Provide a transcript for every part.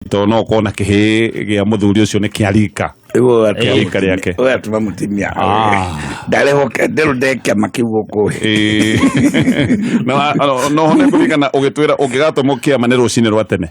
Tondũ no ũkorwo na kĩhĩĩ gĩa mũthuri ũcio nĩ kĩa rika. Kĩa rika rĩake. Ũgatũma mũtumia Ah. ndarehoke ndĩrũ ndekĩama kĩu gũkũ. Ĩĩ. Na no hone kũririkana ũgĩtwĩra ũngĩgatũmwo kĩama nĩ rũcinĩ rwa tene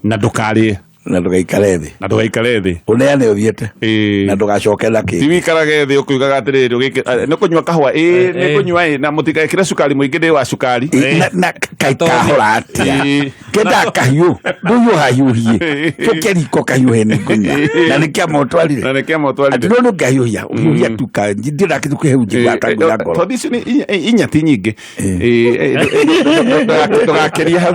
na ndũkarĩe. Na ndũgaikare thĩ. Na ndũgaikare thĩ. Ũneane ũthiĩte. Ĩĩ. Na ndũgacoke na Ti kĩngĩ. wikarage thĩ ũkiugaga atĩrĩrĩ nĩ kũnyua kahũa, ĩĩ nĩ kũnyua, ĩ na mũtigekĩre cukari mũingĩ, ndĩ wa cukari. Ĩ, na kaĩ kahora atĩa? Kenda kahiũ, ndũhiũ hahiũhie. Tũke riko kahiũhe nĩ ngũnyua. Na nĩ kĩama ũtwarire. Na nĩ kĩama ũtwarire. Atĩ no nĩ ũngĩhiũhia, ũhiũhia tu ka ndĩra kĩndũ kĩhehu njigua ta ngũya ngoro. Tondũ icio nĩ inya ti nyingĩ. Ndũgakĩrie hau,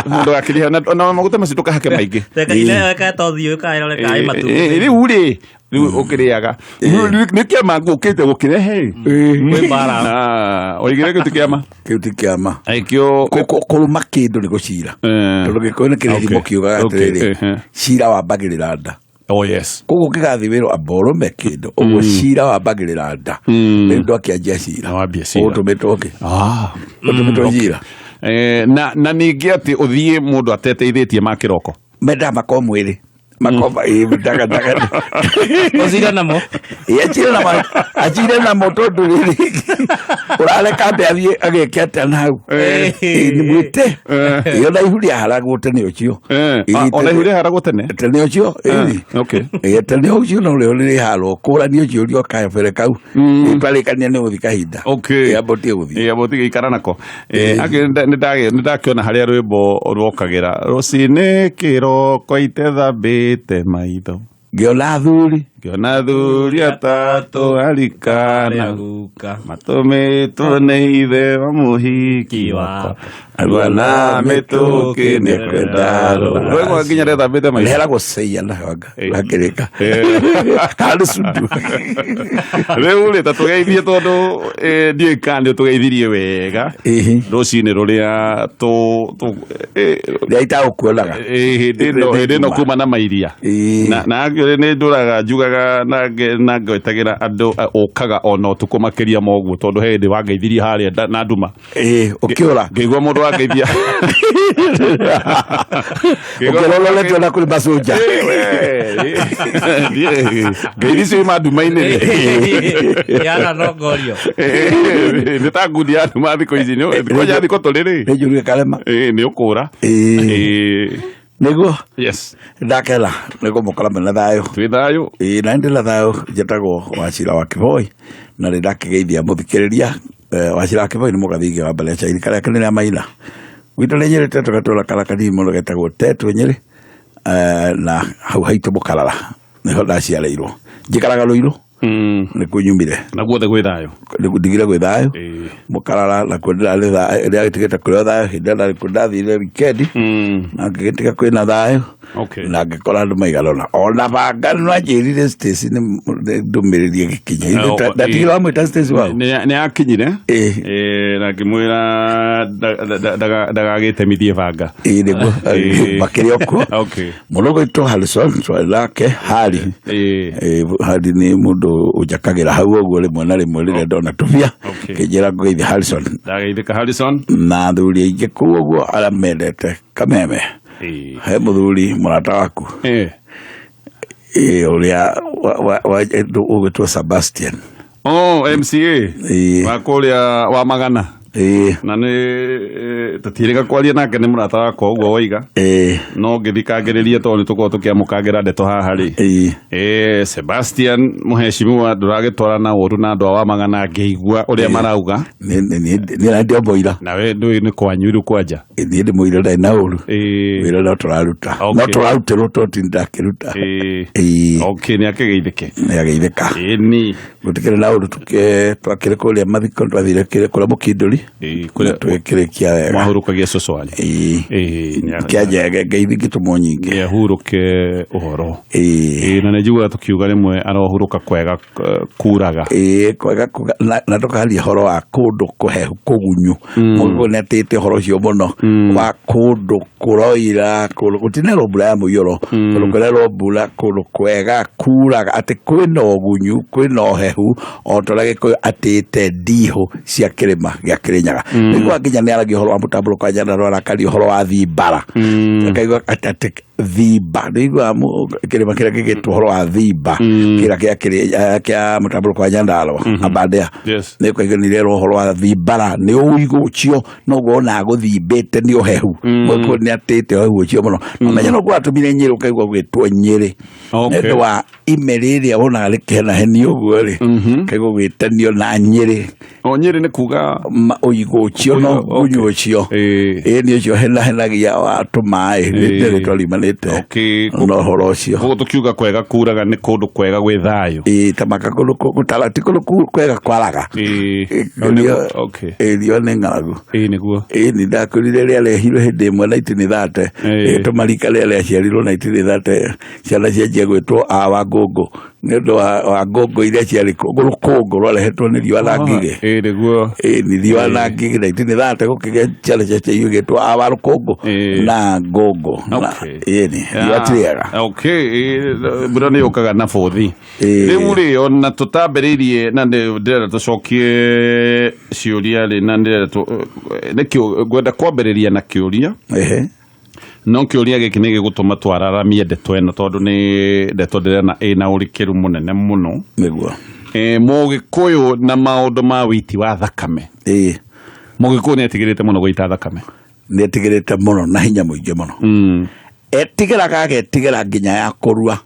ndũgakĩrie hau. Na maguta macio ndũkahake maingĩ. Reka tothiĩ ũkaĩrore kaĩ matumbĩ. Rĩu rĩ, rĩu ũkĩrĩaga nĩ kĩama ngũkĩte gũkĩrehe. Kwĩ mbara. Ah, oigire kĩu ti kĩama. Kĩu ti kĩama. Kĩo Kũrũma kĩndũ nĩ gũcira. Tondũ gĩkũyũ nĩ kĩrĩ thimo kiugaga atĩrĩrĩ, cira wambagĩrĩra nda. Oh yes. Koguo ũngĩgathiĩ wĩrwo amba ũrũme kĩndũ ũguo, cira wambagĩrĩra nda. Rĩu ndwakĩanjia cira. Wambia cira. Ũtũmĩtwo kĩ? Ah. Ũtũmĩtwo cira. Na ningĩ atĩ ũthiĩ mũndũ ateteithĩtie ma kĩroko. Mendaga makorwo mwĩrĩ makorwo ĩ ndaga ndaga. Ũcire namo. Ĩ, acire namo, acire namo, tondũ rĩrĩ ũrareka ambe athiĩ ageke atĩa na hau. Ĩ, nĩ mwĩte. Ĩ, ona ihu rĩaharagwo tene ũcio. Ĩ, Ona ihu rĩaharagwo tene. Tene ũcio, ĩ. Ĩ, tene ũcio no rĩo rĩharwo kũrani ũcio ũrĩa kabere kau. Ĩ, twarĩkania nĩ gũthiĩ kahinda. Ĩ, amba ũtige gũthiĩ. Ĩ, amba ũtige ikara nako. Nĩ ndakĩona harĩa rwĩmbo rwokagĩra rũcinĩ kĩroko itethambĩte maitho. Ngĩona athuri. Ngĩona athuri atatũ arikana Guka. matũmĩtwo nĩ ithe wa mũhiki wakwa arua na mĩtũkĩ nĩ kwenda rũgwa nginya rethambĩte maitho. Rehera gũceia na wanga hakĩrĩka kana nĩ cundu. Rĩu rĩ, ta tũgeithie, tondũ ndiũĩ kana nĩ ũtũgeithirie wega rũcinĩ rũrĩa tũ Rĩa itagũkuonaga. Hĩndĩ ĩno kuma na mairia. Na actually nĩ ndũraga njugaga na ngwetagĩra andũ ũkaga ona ũtukũ makĩria ma ũguo, tondũ he hĩndĩ wangeithirie harĩa na nduma. Ĩ, ũkĩũra. Ngĩigua mũndũ wangeithia. Ũkĩrorete ona kũrĩ maconja. Ngeithi icio ima nduma-inĩ rĩ. Yana nongorio. Nĩ ta ngundi ya nduma thikũ ici, kwanja thikũ tũrĩ rĩ. Nĩ njũru ĩkarema. Nĩ ũkũra. Nĩguo. Yes. Ndakena nĩ kũmũkora mena thayũ. Twĩ thayũ. Ĩ, na ndĩ na thayũ. Njĩtagwo Wacira wa Kĩboi na nĩ ndakĩgeithia mũthikĩrĩria. Wacira wa Kĩboi nĩ mũgathingi wa mbere cairi karĩa kanene rĩa maina gwitũ nĩ Nyĩrĩ Tetũ, gatũra kara kanini mũno getagwo Tetũ Nyĩrĩ. Na hau haitũ Mũkarara nĩho ndaciarĩirwo, njikaraga Rũirũ, nĩkuo nyumire. Na guothe gwĩ thayũ. Ndigire gwĩ thayũ Mũkarara, nakuo ndĩrarĩ thayũ, ndĩragĩtigĩte kũrĩ o thayũ. Hĩndĩ ĩrĩa ndarĩ kuo ndathire wikendi na ngĩgĩtiga kwĩna thayũ na ngĩkora andũ maigana ũna, ona banga nĩwanjĩrire Stacy nĩ ndũmĩrĩri ĩgĩkinya. Ndatigire wamwĩta Stacy wau. Nĩ akinyire. Na ngĩmwĩra ndagagĩtemithie banga. Ĩ, nĩguo makĩrĩ o kuo. Mũndũ ũgwĩtwo Harrison twarĩ nake Hari. Hari nĩ mũndũ ũnjakagĩra hau ũguo rĩmwe na rĩmwe rĩrĩa ndona tũbia. Kĩnjĩra ngũgeithia Harrison. Ndageithĩka Harrison. Na athuri aingĩ kũu ũguo arĩa mendete kameme. He mũthuri mũrata waku. Ĩ, ũrĩa ũgwĩtwo Sebastian. Oh, MCA. Wa kũrĩa wa Magana. Na nĩ tũtiĩrĩga kwaria nake, nĩ mũrata wakwa ũguo waiga. No ngĩthikangĩrĩria tondũ nĩ tũkorwo tũkĩamũkangĩra ndeto haha rĩ. Sebastian mũheshimiwa, ndũragĩtwarana ũru na andũ a wa Magana ngĩigua ũrĩa marauga. Niĩ na ndio mũira. Nawe ndũĩ nĩ kwanyu rĩu kwanja. Niĩ ndĩ mũira, ndarĩ na ũru. Wĩra no tũraruta. No tũrarutĩrwo to ti ndakĩruta. Okay, nĩ akĩgeithĩke. Nĩ ageithĩka. Ĩni. Gũtikĩrĩ na ũru, twakĩrĩ kũrĩa mathiko, twathire kĩrĩ kũrĩa mũkindũri. Kũrĩa twĩkĩrĩkia wega. Mwahurũkagia cũcũ wanyu. Kĩanjege ngeithi ngĩtũmwo nyingĩ. Nĩ ahurũke ũhoro. Na nĩ njiguaga tũkiuga rĩmwe arohurũka kwega kuraga. Ĩ, kwega na tũkaria ũhoro wa kũndũ kũhehu kũgunyu. Mũgĩkũyũ nĩ atĩte ũhoro ũcio mũno wa kũndũ kũroira, kũndũ gũtinerwo mbura ya mũiyũro, kũndũ kũrerwo mbura, kũndũ kwega kuraga, atĩ kwĩna ũgunyu, kwĩna ũhehu, o ta ũrĩa Gĩkũyũ atĩte ndihũ cia kĩrĩma gĩa Kirinyaga nĩguo nginya nĩ aragia ũhoro wa mũtambũrũko wa Nyandarũa, arakaria ũhoro wa thimbara, akaigua atĩ thimba nĩigua kĩrĩma kĩrĩa gĩgĩtwo ũhoro wa thimba kĩrĩa kĩa mũtambũrũko wa Nyandarũa Aberdare. Yes. Nĩ ũkaigua nĩ irerwo ũhoro wa thimbara nĩ ũigũ ũcio noguo ona gũthimbĩte nĩ ũhehu, mũgĩkũyũ nĩ atĩte ũhehu ũcio mũno. Ũmenye noguo atũmire Nyĩrĩ ũkaigua gwĩtwo Nyĩrĩ Okay. nĩ ũndũ wa ime rĩrĩa wonaga rĩkĩhenahenio ũguo rĩ, kaigua gwĩtanio na Nyĩrĩ. O Nyĩrĩ nĩ kuga Ũigũ ũcio no Ũigũ, ngunyu ũcio. Ĩĩ. Ĩĩ, nĩ ũcio henahenagia wa tũmaĩ, nĩ rĩtwa riumanĩte Okay. na ũhoro ũcio. Koguo tũkiuga kwega kuraga nĩ kũndũ kwega gwĩ thayũ. Ĩĩ, ta maka kũndũ gũtara ti kũndũ kwega kwaraga. Ĩĩ. Ĩĩ, No, nĩguo- okay. Ĩĩ, riũa nĩ ng'aragu. Ĩĩ, nĩguo. Ĩĩ, nĩ ndakwĩrire rĩrĩa rehirwo hĩndĩ ĩmwe 1930. Ĩĩ. Tũmarika rĩrĩa rĩaciarirwo 1930, ciana cianjia gwĩtwo awa ngũngũ nĩ ũndũ wa ngũngũ iria ciarĩ rũkũngũ rwarehetwo nĩ riũa na ngigĩ. Ĩĩ, nĩguo. Ĩĩ, nĩ riũa na ngigĩ 1930 gũkĩgĩa ciana ciaciarirwo igĩtwo awa rũkũngũ Ĩĩ. na ngũngũ. Okay. Ĩĩ, nĩ riũa ti rĩega. Okay, ĩĩ, mbura nĩ yũkaga na bũthi. Ĩĩ. Rĩu rĩ, ona tũtambĩrĩirie na ndĩrenda tũcokie ciũria rĩ, na ndĩrenda nĩkĩo ngwenda kwambĩrĩria na kĩũria. Ehe. No kĩũria gĩkĩ nĩ gĩgũtũma twararamie ndeto ĩno, tondũ nĩ ndeto ndĩrona ĩna ũrikĩru mũnene mũno. Nĩguo. Mũgĩkũyũ na maũndũ ma wĩiti wa thakame. Ĩĩ. Mũgĩkũyũ nĩ etigĩrĩte mũno gũita thakame. Nĩ etigĩrĩte mũno na hinya mũingĩ mũno. Etigĩraga agetigĩra nginya ya kũrua,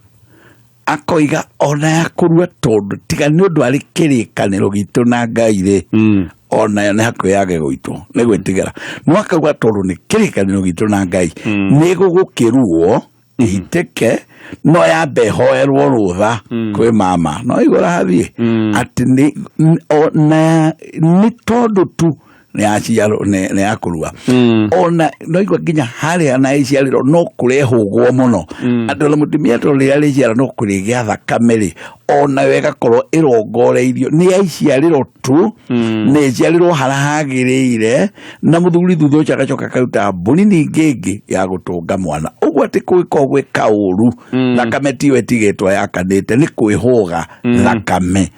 akoiga ona ya kũrua, tondũ tiga nĩ ũndũ arĩ kĩrĩkanĩro gitũ na Ngai rĩ, onayo nĩ hakuhĩ yage gũitwo nĩ gwĩtigĩra, no akauga tondũ nĩ kĩrĩkanĩro gitũ na Ngai nĩ gũgũkĩruo ĩitĩke, no yambe ĩhoerwo rũtha kwĩ mama no igũra hathiĩ atĩ nĩ ona nĩ tondũ tu nĩ yaciarwo nĩ ya kũrua, ona no igua nginya harĩa na ĩciarĩrwo no kũrehũgwo mũno atĩ ona mũtumia tondũ rĩrĩa rĩciara no kũrĩgĩa thakame rĩ, ona yo ĩgakorwo ĩrongoreirio nĩ yaiciarĩrwo tu, nĩ ĩciarĩrwo harĩa hagĩrĩire, na mũthuri thutha ũcio agacoka akaruta mbũri ningĩ ĩngĩ ya gũtũnga mwana ũguo atĩ kũgĩkorwo gwĩ kaũru thakame tiyo ĩtigĩtwo yakanĩte nĩ kwĩhũga thakame.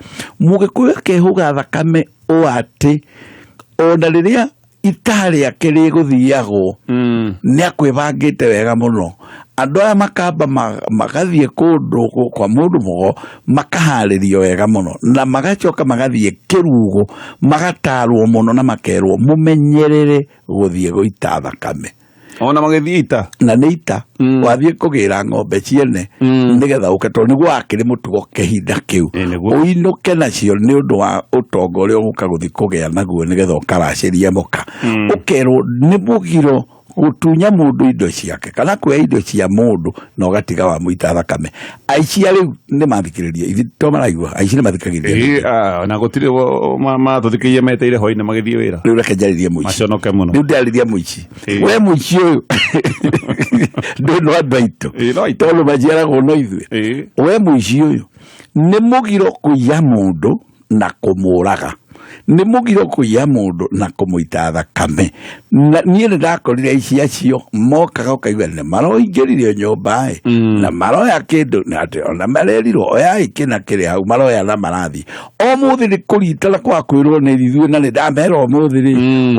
Mũgĩkũyũ akehũga thakame ũ atĩ ona rĩrĩa ita rĩake rĩgũthiagwo nĩ akwĩbangĩte wega mũno, andũ aya makamba magathiĩ kũndũ kwa mũndũ mũgo makaharĩrio wega mũno, na magacoka magathiĩ kĩrugo magatarwo mũno na makerwo mũmenyerere gũthiĩ gũita thakame. Ona magĩthiĩ ita. Na nĩ ita wathiĩ kũgĩra ng'ombe ciene nĩgetha ũke, tondũ nĩguo wakĩrĩ mũtugo kĩhinda kĩu. Ĩĩ, nĩguo. Ũinũke nacio nĩ ũndũ wa ũtonga ũrĩa ũgũka gũthiĩ kũgĩa naguo nĩgetha ũkaracĩria mũka. Ũkerwo nĩ mũgiro gũtunya mũndũ indo ciake kana kuoya indo cia mũndũ na ũgatiga wamũita thakame. Aici a rĩu nĩ mathikĩrĩria, ithuĩ to maraigua, aici nĩ mathikagĩrĩria. Ĩĩ, na gũtirĩ matũthikĩirie meteire hwainĩ magĩthiĩ wĩra. Rĩu reke njarĩrie mũici. Maconoke mũno. Rĩu ndĩrarĩria mũici. Ĩĩ. We mũici ũyũ ndũ no andũ aitũ. Ĩĩ, no aitũ. Tondũ maciaragwo no ithuĩ. Ĩĩ. We mũici ũyũ nĩ mũgiro kũiya mũndũ na kũmũraga, nĩ mũgiro kũiya mũndũ na kũmũita thakame. Na niĩ nĩ ndakorire aici acio mokaga ũkaigua nĩ maroingĩrire nyũmba ĩ na maroya kĩndũ, na atĩ ona marerirwo oyai kĩna kĩrĩ hau, maroya na marathiĩ. Ũmũthĩ nĩ kũritana kwa kwĩrwo nĩ ithuĩ, na nĩ ndamera ũmũthĩ rĩ,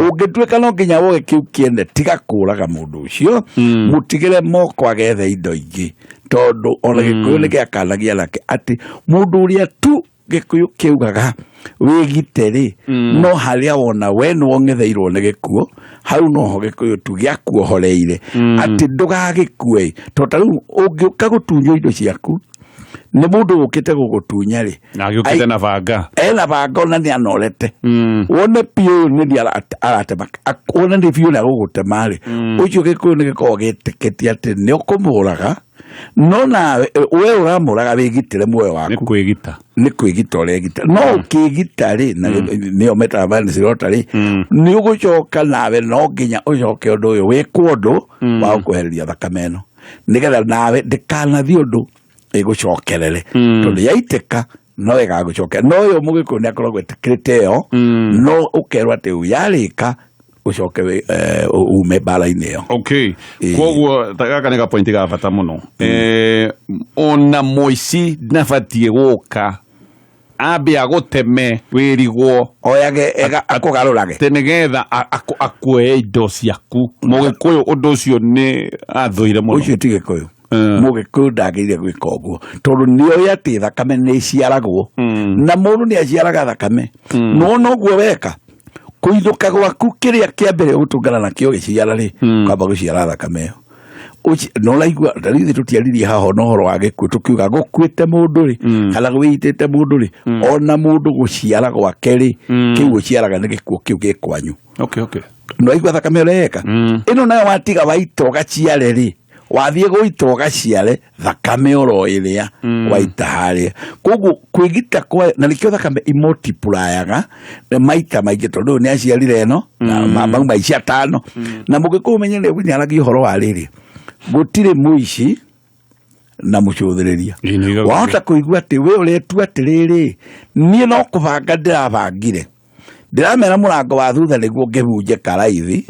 ũngĩtuĩka no nginya woe kĩu kĩene, tiga kũraga mũndũ ũcio, mũtigĩre moko agethe indo ingĩ, tondũ ona Gĩkũyũ nĩ gĩakanagia nake atĩ mũndũ ũrĩa tu Gĩkũyũ kĩugaga wĩgite rĩ, no harĩa wona we nĩ wong'etheirwo nĩ gĩkuũ, hau noho Gĩkũyũ tu gĩakuohoreire atĩ ndũgagĩkue, tondũ ta rĩu ũngĩũka gũtunywo indo ciaku nĩ mũndũ ũkĩte gũgũtunya rĩ, Na agĩũkĩte na banga. Ena banga ona nĩ anorete, wone biũ nĩ nĩ aratema, wone nĩ biũ nĩ agũgũtema rĩ, ũcio Gĩkũyũ nĩ gĩkoragwo gĩtĩkĩtie atĩ nĩ ũkũmũraga, no nawe we ũramũraga wĩgitĩre muoyo Nĩ waku. kwĩgita. Nĩ kwĩgita ũregita, no ũkĩgita rĩ, na nĩyo metaga manslaughter rĩ, nĩ ũgũcoka nawe no nginya ũcoke ũndũ ũyũ wĩkwo ũndũ wa gũkwehereria thakame ĩno, nĩgetha nawe ndĩkanathiĩ ũndũ ĩgũcokerere, tondũ yaitĩka no ĩgagũcokera. No ũyũ Mũgĩkũyũ nĩ akoragwo etĩkĩrĩte ĩyo, no ũkerwo atĩ yarĩka ũcoke ume mbara-inĩ ĩyo. Okay. Ĩĩ. Koguo gaka nĩ gapointi ga bata mũno. Ona mũici ndabatiĩ gũka Ambe agũteme wĩrigwo Oyage akũgarũrage. Atĩ nĩgetha akuoe indo ciaku. Mũgĩkũyũ ũndũ ũcio nĩ athũire mũno. Ũcio ti Gĩkũyũ. Mũgĩkũyũ ndagĩrĩire gwĩka ũguo tondũ nĩoĩ atĩ thakame nĩ ĩciaragwo na mũndũ nĩ aciaraga thakame. Nona ũguo weka kũinũka gwaku kĩrĩa kĩa mbere ũgũtũngana nakĩo gĩciara rĩ, kwamba gũciara thakame ĩyo. No ũraigua ta rĩu ithuĩ tũtiaririe haha na ũhoro wa gĩkuũ tũkiuga gũkuĩte mũndũ rĩ kana gwĩitĩte mũndũ rĩ, ona mũndũ gũciara gwake rĩ, kĩu ũciaraga nĩ gĩkuũ kĩu gĩ kwanyu. Okay, okay. No aigua thakame ũrĩa eka ĩno nayo watiga waita ũgaciare rĩ, wathiĩ gũita ũgaciare thakame oro ĩrĩa waita harĩa. Koguo kwĩgita kwa na nĩkĩo thakame imultiplyaga maita maingĩ tondũ ũyũ nĩ aciarire ĩno na mauma ici atano. Na mũgĩkũyũ ũmenye nĩ aragia ũhoro wa rĩrĩ, gũtirĩ mũici na mũcũthĩrĩria. Ĩĩ, nĩ igaga- Wahota kũigua atĩ we ũretua atĩrĩrĩ, niĩ no kũbanga ndĩrabangire, ndĩramera mũrango wa thutha nĩguo ngĩbunje karaithi,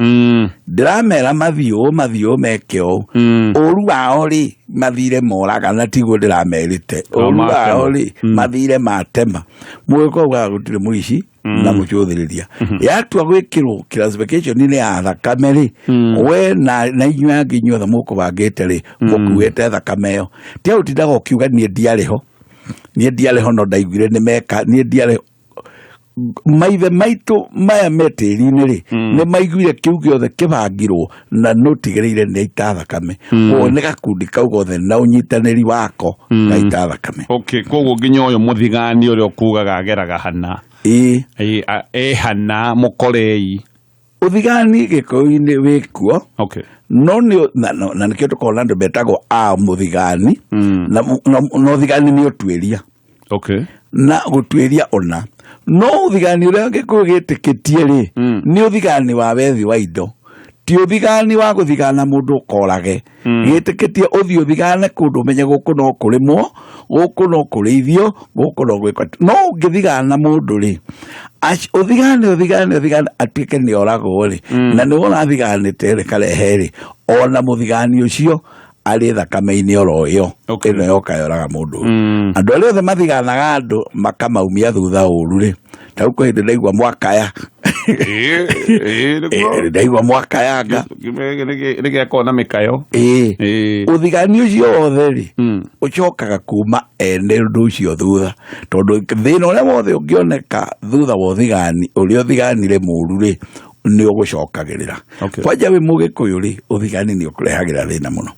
ndĩramera mathiĩ mathiĩ meke ũũ, ũru wao rĩ mathire moraga na tiguo ndĩramerĩte, ũru matema. wao rĩ mathire matema. Mũgĩkũyũ augaga gũtirĩ mũici na mũcũthĩrĩria. Yatua gwĩkĩrwo classification-inĩ ya thakame rĩ, we na inyuĩ angĩ inyuothe mũkũbangĩte rĩ, mũkuĩte thakame ĩyo. Ti ũtindaga ũkiuga niĩ ndiarĩ ho, niĩ ndiarĩ ho no ndaiguire nĩ meka, niĩ ndiarĩ ho. Maithe maitũ maya me tĩri-inĩ rĩ, nĩ maiguire kĩu gĩothe kĩbangirwo na nũtigĩrĩire nĩ aita thakame. Koguo nĩ gakundi kau gothe na ũnyitanĩri wako gaita thakame. Okay, koguo nginya ũyũ mũthigani ũrĩa ũkugaga ageraga hana. Ĩĩ. Ĩĩ, ĩ hana mũkorei. Ũthigani Gĩkũyũ-inĩ wĩkuo. Okay. No nĩ na nĩkĩo tũkoragwo na andũ metagwo a mũthigani. Na ũthigani nĩ ũtuĩria. Okay. Na gũtuĩria ona. No ũthigani ũrĩa Gĩkũyũ gĩtĩkĩtie rĩ, nĩ ũthigani wa wethi wa indo. Ti ũthigani wa gũthigana mũndũ ũkorage. Gĩtĩkĩtie ũthiĩ ũthigane kũndũ ũmenye gũkũ no kũrĩmwo, gũkũ no kũrĩithio, gũkũ no gwĩkwo atĩ. No ũngĩthigana mũndũ rĩ, ũthigane, ũthigane, ũthigane, atuĩke nĩ oragwo rĩ, na nĩwe ũrathiganĩte rĩ, karehe rĩ, ona mũthigani ũcio arĩ thakame-inĩ oro ĩyo. Okay. Ĩno yoka yoraga mũndũ ũyũ. Andũ arĩa othe mathiganaga andũ makamaumia thutha ũru rĩ, ta rĩu kwĩ hĩndĩ ndaigua mwakaya. Ĩĩ, ĩĩ, nĩguo. Ndaigua mwakayanga. Nĩ gĩakorwo na mĩkayo. Ĩĩ. Ĩĩ. Ũthigani ũcio wothe rĩ, ũcokaga kuma ene ũndũ ũcio thutha, tondũ thĩna ũrĩa wothe ũngĩoneka thutha wa ũthigani, ũrĩa ũthiganire mũru rĩ, nĩ ũgũcokagĩrĩra. Okay. Kwanja wĩ mũgĩkũyũ rĩ, ũthigani nĩ ũkũrehagĩra thĩna mũno.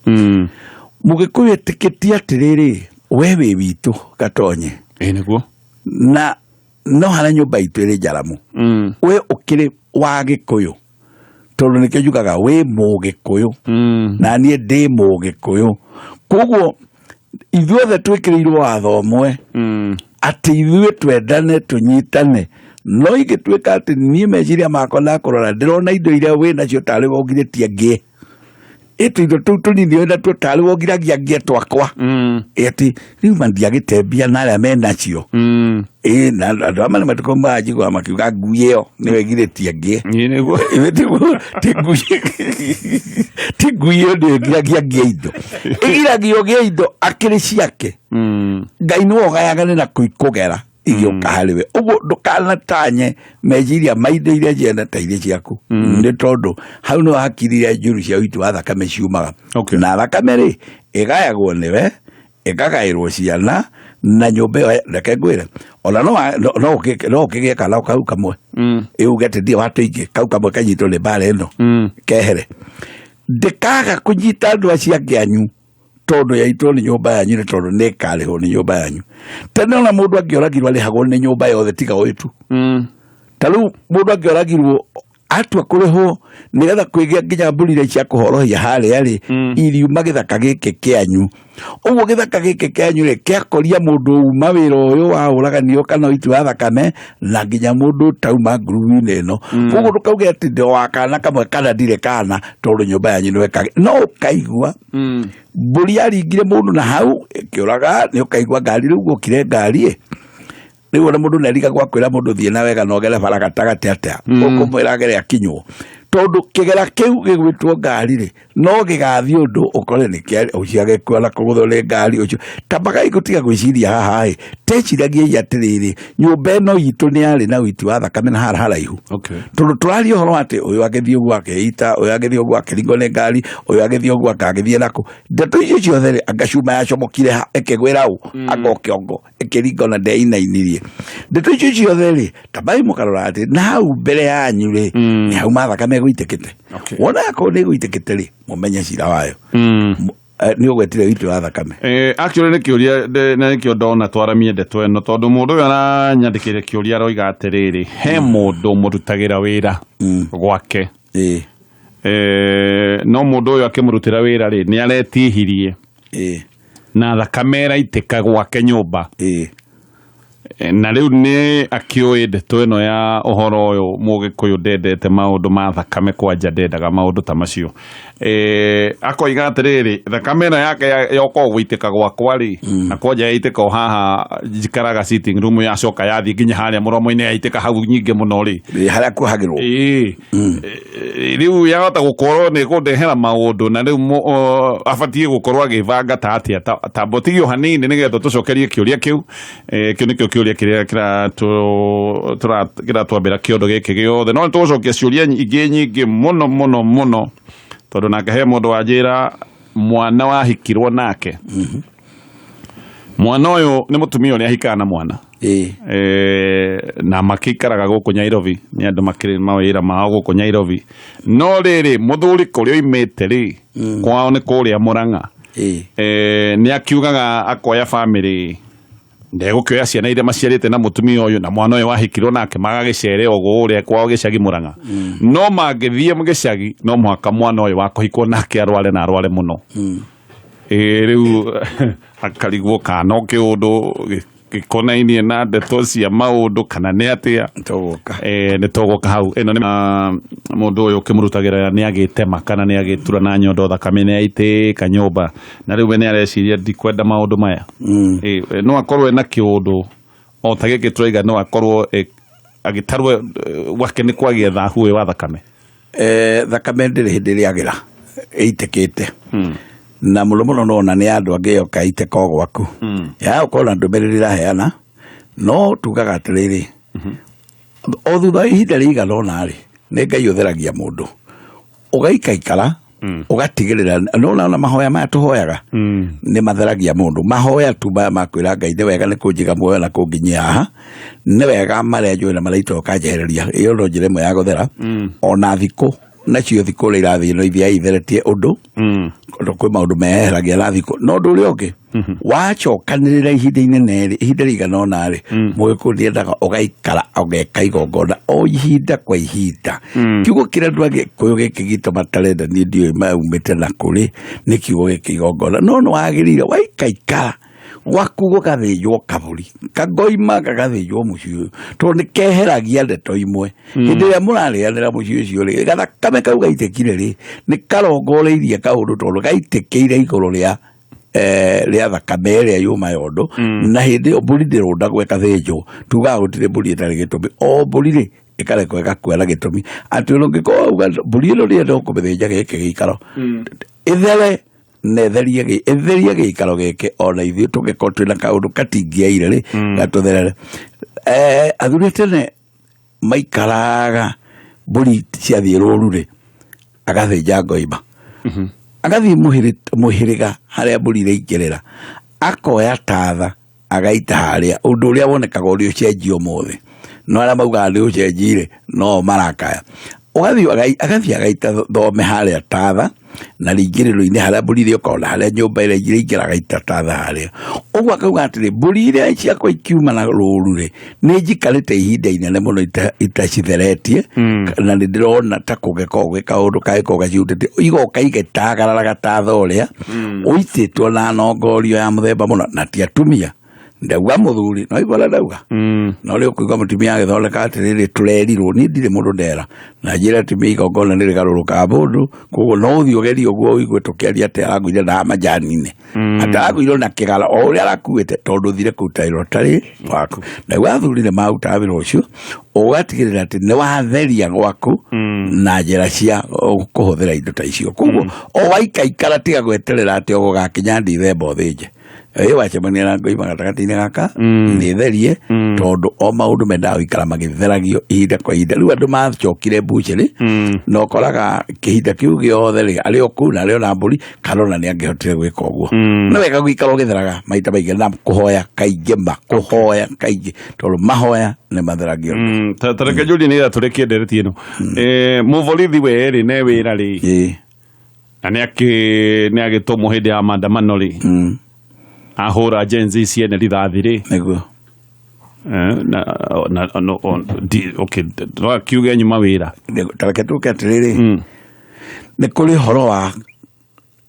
Mũgĩkũyũ etĩkĩtie atĩrĩrĩ, we wĩ witũ Gatonye. Ĩĩ, nĩguo. Na no harĩa nyũmba itũ ĩrĩ njaramu. We ũkĩrĩ wa Gĩkũyũ, tondũ nĩkĩo njugaga wĩ mũgĩkũyũ. Na niĩ ndĩ mũgĩkũyũ. Koguo ithuothe twĩkĩrĩirwo watho ũmwe, atĩ ithuĩ twendane tũnyitane. No ingĩtuĩka atĩ niĩ meciria makwa ndakũrora ndĩrona indo iria wĩ nacio tarĩ wongirĩtie ngĩe. Ĩtũ indo tũu tũnini wĩ natuo tarĩ wongiragia ngĩe twakwa. Ĩ atĩ rĩu ma ndiagĩtembia na arĩa menacio. Ĩ, na andũ amwe nĩ matukũ manjiguaga makiuga ngui ĩyo nĩyo ĩgirĩtie ngĩe. Ĩ, nĩguo. Ĩ, ti ngui ĩyo nĩyo ĩgiragia ngĩe indo. Ĩgiragia ũgĩe indo akĩrĩ ciake. Ngai nĩwe ũgayaga na kũigũgera igĩũka harĩ we. Ũguo ndũkanatanye meciria ma indo iria njene ta iria ciaku. Nĩ tondũ hau nĩho hakiri iria njũru cia ũiti wa thakame ciumaga. Okay. Na thakame rĩ, ĩgayagwo nĩwe, ĩkagaĩrwo ciana, na nyũmba ĩyo, reke ngwĩre, ona no ũkĩgĩe kana kau kamwe. Ĩ uge atĩ ndiĩ wa tũingĩ, kau kamwe kanyitwo nĩ mbara ĩno. Kehere. Ndĩkaga kũnyita andũ acio angĩ anyu, tondũ yaitwo nĩ nyũmba yanyu, nĩ tondũ nĩ ĩkarĩhwo nĩ nyũmba yanyu. Tene ona mũndũ angĩoragirwo arĩhagwo nĩ nyũmba yothe tiga ũyũ tu. Ta rĩu mũndũ angĩoragirwo atua kũrĩhwo nĩgetha kwĩgĩa nginya mbũri iria cia kũhorohia harĩa rĩ, iriuma gĩthaka gĩkĩ kĩanyu. Ũguo gĩthaka gĩkĩ kĩanyu rĩ, kĩakoria mũndũ uma wĩra ũyũ wa ũraganio kana ũiti wa thakame, na nginya mũndũ ũtauma ngurubu-inĩ ĩno. Koguo ndũkauge atĩ ndĩ wa kana kamwe kana ndirĩ kana, tondũ nyũmba yanyu nĩwe kage. No ũkaigua mbũri yaringire mũndũ na hau ĩkĩũraga, nĩ ũkaigua ngari rĩu gũkire ngari ĩ. Rĩu ona mũndũ nĩ arigagwo akwĩra mũndũ thiĩ na wega na ũgere bara gatagatĩ atĩa. Ũkũmwĩra agere akinywo. Tondũ kĩgera kĩu gĩgwĩtwo ngari rĩ, no gĩgathiĩ ũndũ ũkore nĩ kĩa ũcio agĩkua na kũgũthwo nĩ ngari ũcio. Tambagai gũtiga gwĩciria haha ĩ, teciragiei atĩrĩrĩ, nyũmba ĩno itũ nĩ yarĩ na ũiti wa thakame na hara haraihu. Tondũ tũraria ũhoro wa atĩ ũyũ agĩthiĩ ũguo akĩita, ũyũ agĩthiĩ ũguo akĩringwo nĩ ngari, ũyũ agĩthiĩ ũguo akagĩthiĩ nakũ. Ndeto icio ciothe rĩ, anga cuma yacomokire ha, ĩkĩgwĩra ũ, anga o kĩongo, ĩkĩringwo na ndeinainirie. Ndeto icio ciothe rĩ, tambai mũkarora atĩ na hau mbere yanyu rĩ, nĩ hau mathakame ĩgũitĩkĩte. Wona akorwo nĩ ĩgũitĩkĩte rĩ, mũmenye cira wayo. Nĩ ũgwetire ũiti wa thakame. Actually nĩ kĩũria na nĩkĩo ndona twaramie ndeto ĩno, tondũ mũndũ ũyũ aranyandĩkĩire kĩũria aroiga atĩrĩrĩ, he mũndũ mũrutagĩra wĩra gwake. No mũndũ ũyũ akĩmũrutĩra wĩra rĩ, nĩ aretihirie. Na thakame ĩraitĩka gwake nyũmba. Na rĩu nĩ akĩũĩ ndeto ĩno ya ũhoro ũyũ mũgĩkũyũ ndendete maũndũ ma thakame kwanja ndendaga maũndũ ta macio. Akoiga atĩrĩrĩ, thakame ĩno yake yoka gũitĩka gwakwa rĩ, na kwanja yaitĩka o haha njikaraga sitting room, yacoka yathiĩ nginya harĩa mũromo-inĩ yaitĩka hau nyingĩ mũno rĩ. Harĩa kuohagĩrwo. Rĩu yahota gũkorwo nĩ kũndehera maũndũ, na rĩu abatiĩ gũkorwo agĩbanga ta atĩa, ta mbotigio hanini nĩgetha tũcokerie kĩũria kĩu. Kĩu nĩkĩo kĩũria kĩrĩa kĩratwambĩra kĩondo gĩkĩ gĩothe. No nĩtũgũcokia ciũria ingĩ nyingĩ mũno mũno mũno, tondũ nake he mũndũ wanjĩra mwana wahikirwo nake. Mwana ũyũ nĩ mũtumia ũrĩa ahikaga na mwana. Na makĩikaraga gũkũ Nairobi, nĩ andũ makĩrĩ mawĩra mao gũkũ Nairobi. No rĩrĩ, mũthuri kũrĩa oimĩte rĩ, kwao nĩ kũrĩa Mũrang'a. Nĩ akiugaga akoya family, ndegũkĩoya ciana iria maciarĩte na mũtumia ũyũ na mwana ũyũ wahikirwo nake magagĩcere o kũrĩa kwao gĩcagi Mũrang'a. No mangĩthiĩ gĩcagi, no mũhaka mwana ũyũ wa kũhikwo nake arware na arware mũno. Rĩu akarigwo kana no kĩũndũ gĩkonainie na ndeto cia maũndũ kana nĩ atĩa. Tũgũka. Nĩ tũgũka hau. Ĩno nĩ mũndũ ũyũ ũkĩmũrutagĩra nĩ agĩtema kana nĩ agĩtura na nyondo thakame nĩ yaitĩka nyũmba, na rĩu we nĩ areciria ndikwenda maũndũ maya. No akorwo ena kĩũndũ o ta gĩkĩ tũraiga, no akorwo agĩtarwo gwake nĩ kwagĩa thahu ũyũ wa thakame. Thakame ndĩrĩ hĩndĩ ĩrĩa ĩitĩkĩte. Na mũno mũno nona nĩ andũ angĩ yoka itĩka o gwaku. Ya ũkorwo na ndũmĩrĩri ĩraheana, no tugaga atĩrĩrĩ, o thutha wa ihinda rĩigana ũna rĩ, nĩ Ngai ũtheragia mũndũ. Ũgaikaikara, ũgatigĩrĩra, nĩwona ona mahoya maya tũhoyaga, nĩ matheragia mũndũ. Mahoya tu maya ma kwĩra Ngai nĩ wega nĩ kũnjiga muoyo na kũnginyia haha, nĩ wega marĩa njũĩ na marĩa itoĩ ũkanjehereria. Ĩyo no njĩra ĩmwe ya gũthera. Ona thikũ, nacio thikũ ũrĩa irathiĩ no ithiaga itheretie ũndũ. Tondũ kwĩ maũndũ meheragia na thikũ. No ũndũ ũrĩa ũngĩ, wacokanĩrĩra ihinda inene rĩ, ihinda rĩigana ũna rĩ, mũgĩkũyũ nĩendaga ũgaikara ũgeka igongona o ihinda kwa ihinda. Kiugo kĩrĩa andũ a Gĩkũyũ gĩkĩ gitũ matarenda niĩ ndiũĩ maumĩte na kũrĩ, nĩ kiugo gĩkĩ igongona. No nĩ wagĩrĩire waikaikara gwaku gũgathĩnjwo kabũri, kangoima gagathĩnjwo mũciĩ ũyũ, tondũ nĩ keheragia ndeto imwe. Hĩndĩ ĩrĩa mũrarĩanĩra mũciĩ ũcio rĩ, gathakame kau gaitĩkire rĩ, nĩ karongoreirie kaũndũ tondũ gaitĩkĩire igũrũ rĩa thakame ĩrĩa yuma yondo. Na hĩndĩ ĩyo mbũri ndĩrũndagwo ĩkathĩnjwo, tugaga gũtirĩ mbũri ĩtarĩ gĩtũmi. O mbũri rĩ, ĩkarekwo ĩgakua na gĩtũmi. Atĩ ona ũngĩkorwo wauga mbũri ĩno ndĩrenda kũmĩthĩnja gĩkĩ gĩikaro, ĩthere na ĩtherie gĩikaro gĩkĩ, ona ithuĩ tũngĩkorwo twĩna kaũndũ katingĩaire rĩ, gatũtherere. Athuri a tene maikaraga mbũri ciathiĩ rũru rĩ, agathĩnja ngoima. Agathiĩ mũhĩrĩga harĩa mbũri iraingĩrĩra, akoya tatha agaita harĩa, ũndũ ũrĩa wonekaga ũrĩ ũcenjio ũmũthĩ. No arĩa maugaga nĩ ũcenjire, no marakaya. Ũgathiĩ agathiĩ agaita thome harĩa tatha, na rĩingĩrĩro-inĩ harĩa mbũri iria ũkona harĩa nyũmba ĩrĩa iraingĩra agaita tatha harĩa. Ũguo akauga atĩrĩ, mbũri iria ciakwa ikiuma na rũru rĩ, nĩ njikarĩte ihinda inene mũno itacitheretie, na nĩ ndĩrona ta kũngĩkorwo gwĩ kaũndũ kangĩkorwo gacihutĩtie, igoka igĩtagararaga tatha ũrĩa, ũitĩtwo na nongorio ya mũthemba mũna, na ti atumia, Ndauga muthuri no igua ndauga. No rĩu kũigua mũtumia agĩthondeka atĩrĩrĩ tũrerirwo niĩ ndirĩ mũndũ ndera na njĩra atumia igongona nĩ rĩgarũrũkaga mũndũ koguo no ũthiĩ ũgerie ũguo ũigue tũkĩaria atĩ aragũire na majani-inĩ atĩ aragũire na kĩgara o ũrĩa arakuĩte tondũ ũthire kũruta wĩra ũtarĩ waku. Na rĩu athuri nĩ marutaga wĩra ũcio ũgatigĩrĩra atĩ nĩ watheria gwaku na njĩra cia kũhũthĩra indo ta icio. Koguo o waikaikara tiga gweterera atĩ ũgũgakinya Ndithemba ũthĩnje. Ĩ wacemania na ngoima gatagatĩ-inĩ gaka nĩ therie tondũ o maũndũ mendaga gũikara magĩtheragio ihinda kwa ihinda. Rĩu andũ macokire mbucĩrĩ na ũkoraga kĩhinda kĩu gĩothe rĩ arĩ o kũu na arĩ o na mbũri kana ona nĩ angĩhotire gwĩka ũguo. Nĩ wega gũikara ũgĩtheraga maita maingĩ na kũhoya kaingĩ ma kũhoya kaingĩ tondũ mahoya nĩ matheragio. Ta reke njũrie nĩgetha tũrĩkie ndereti ĩno. Mũborithi we rĩ ne wĩra rĩ na nĩ agĩtũmwo hĩndĩ ya maandamano rĩ ahũra Gen Z ciene rithathi rĩ nĩguo na okay no akiuge nyuma wĩra. Ta reke tũke atĩrĩrĩ nĩ kũrĩ ũhoro wa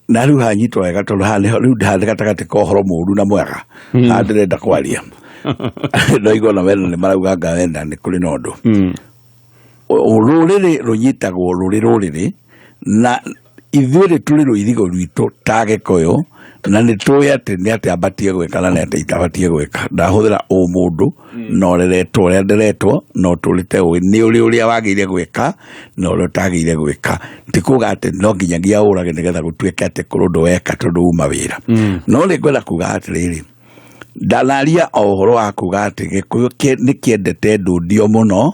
na rĩu hanyitwo wega tondũ haha nĩho rĩu haha nĩ gatagatĩ ka ũhoro mũũru na mwega. Haha ndĩrenda kwaria no igua na wena nĩ marauga anga wenda nĩ kũrĩ na ũndũ. Rũrĩrĩ rũnyitagwo rũrĩ rũrĩrĩ na ithuĩ rĩ tũrĩ rũirigo rwitũ ta Gĩkũyũ na nĩ tũĩ atĩ nĩ atĩ ambatie gwĩka na nĩ atĩ itabatie gwĩka. Ndahũthĩra ũmũndũ na ũreretwo ũrĩa nderetwo na ũtũrĩte ũĩ nĩ ũrĩ ũrĩa wagĩrĩire gwĩka na ũrĩa ũtagĩrĩire gwĩka. Ti kuga atĩ no nginyagia ũrage nĩgetha gũtuĩke atĩ kũrĩ ũndũ weka tondũ uma wĩra. No nĩ ngwenda kuga atĩrĩrĩ ndanaria o ũhoro wa kuga atĩ Gĩkũyũ nĩ kĩendete ndundio mũno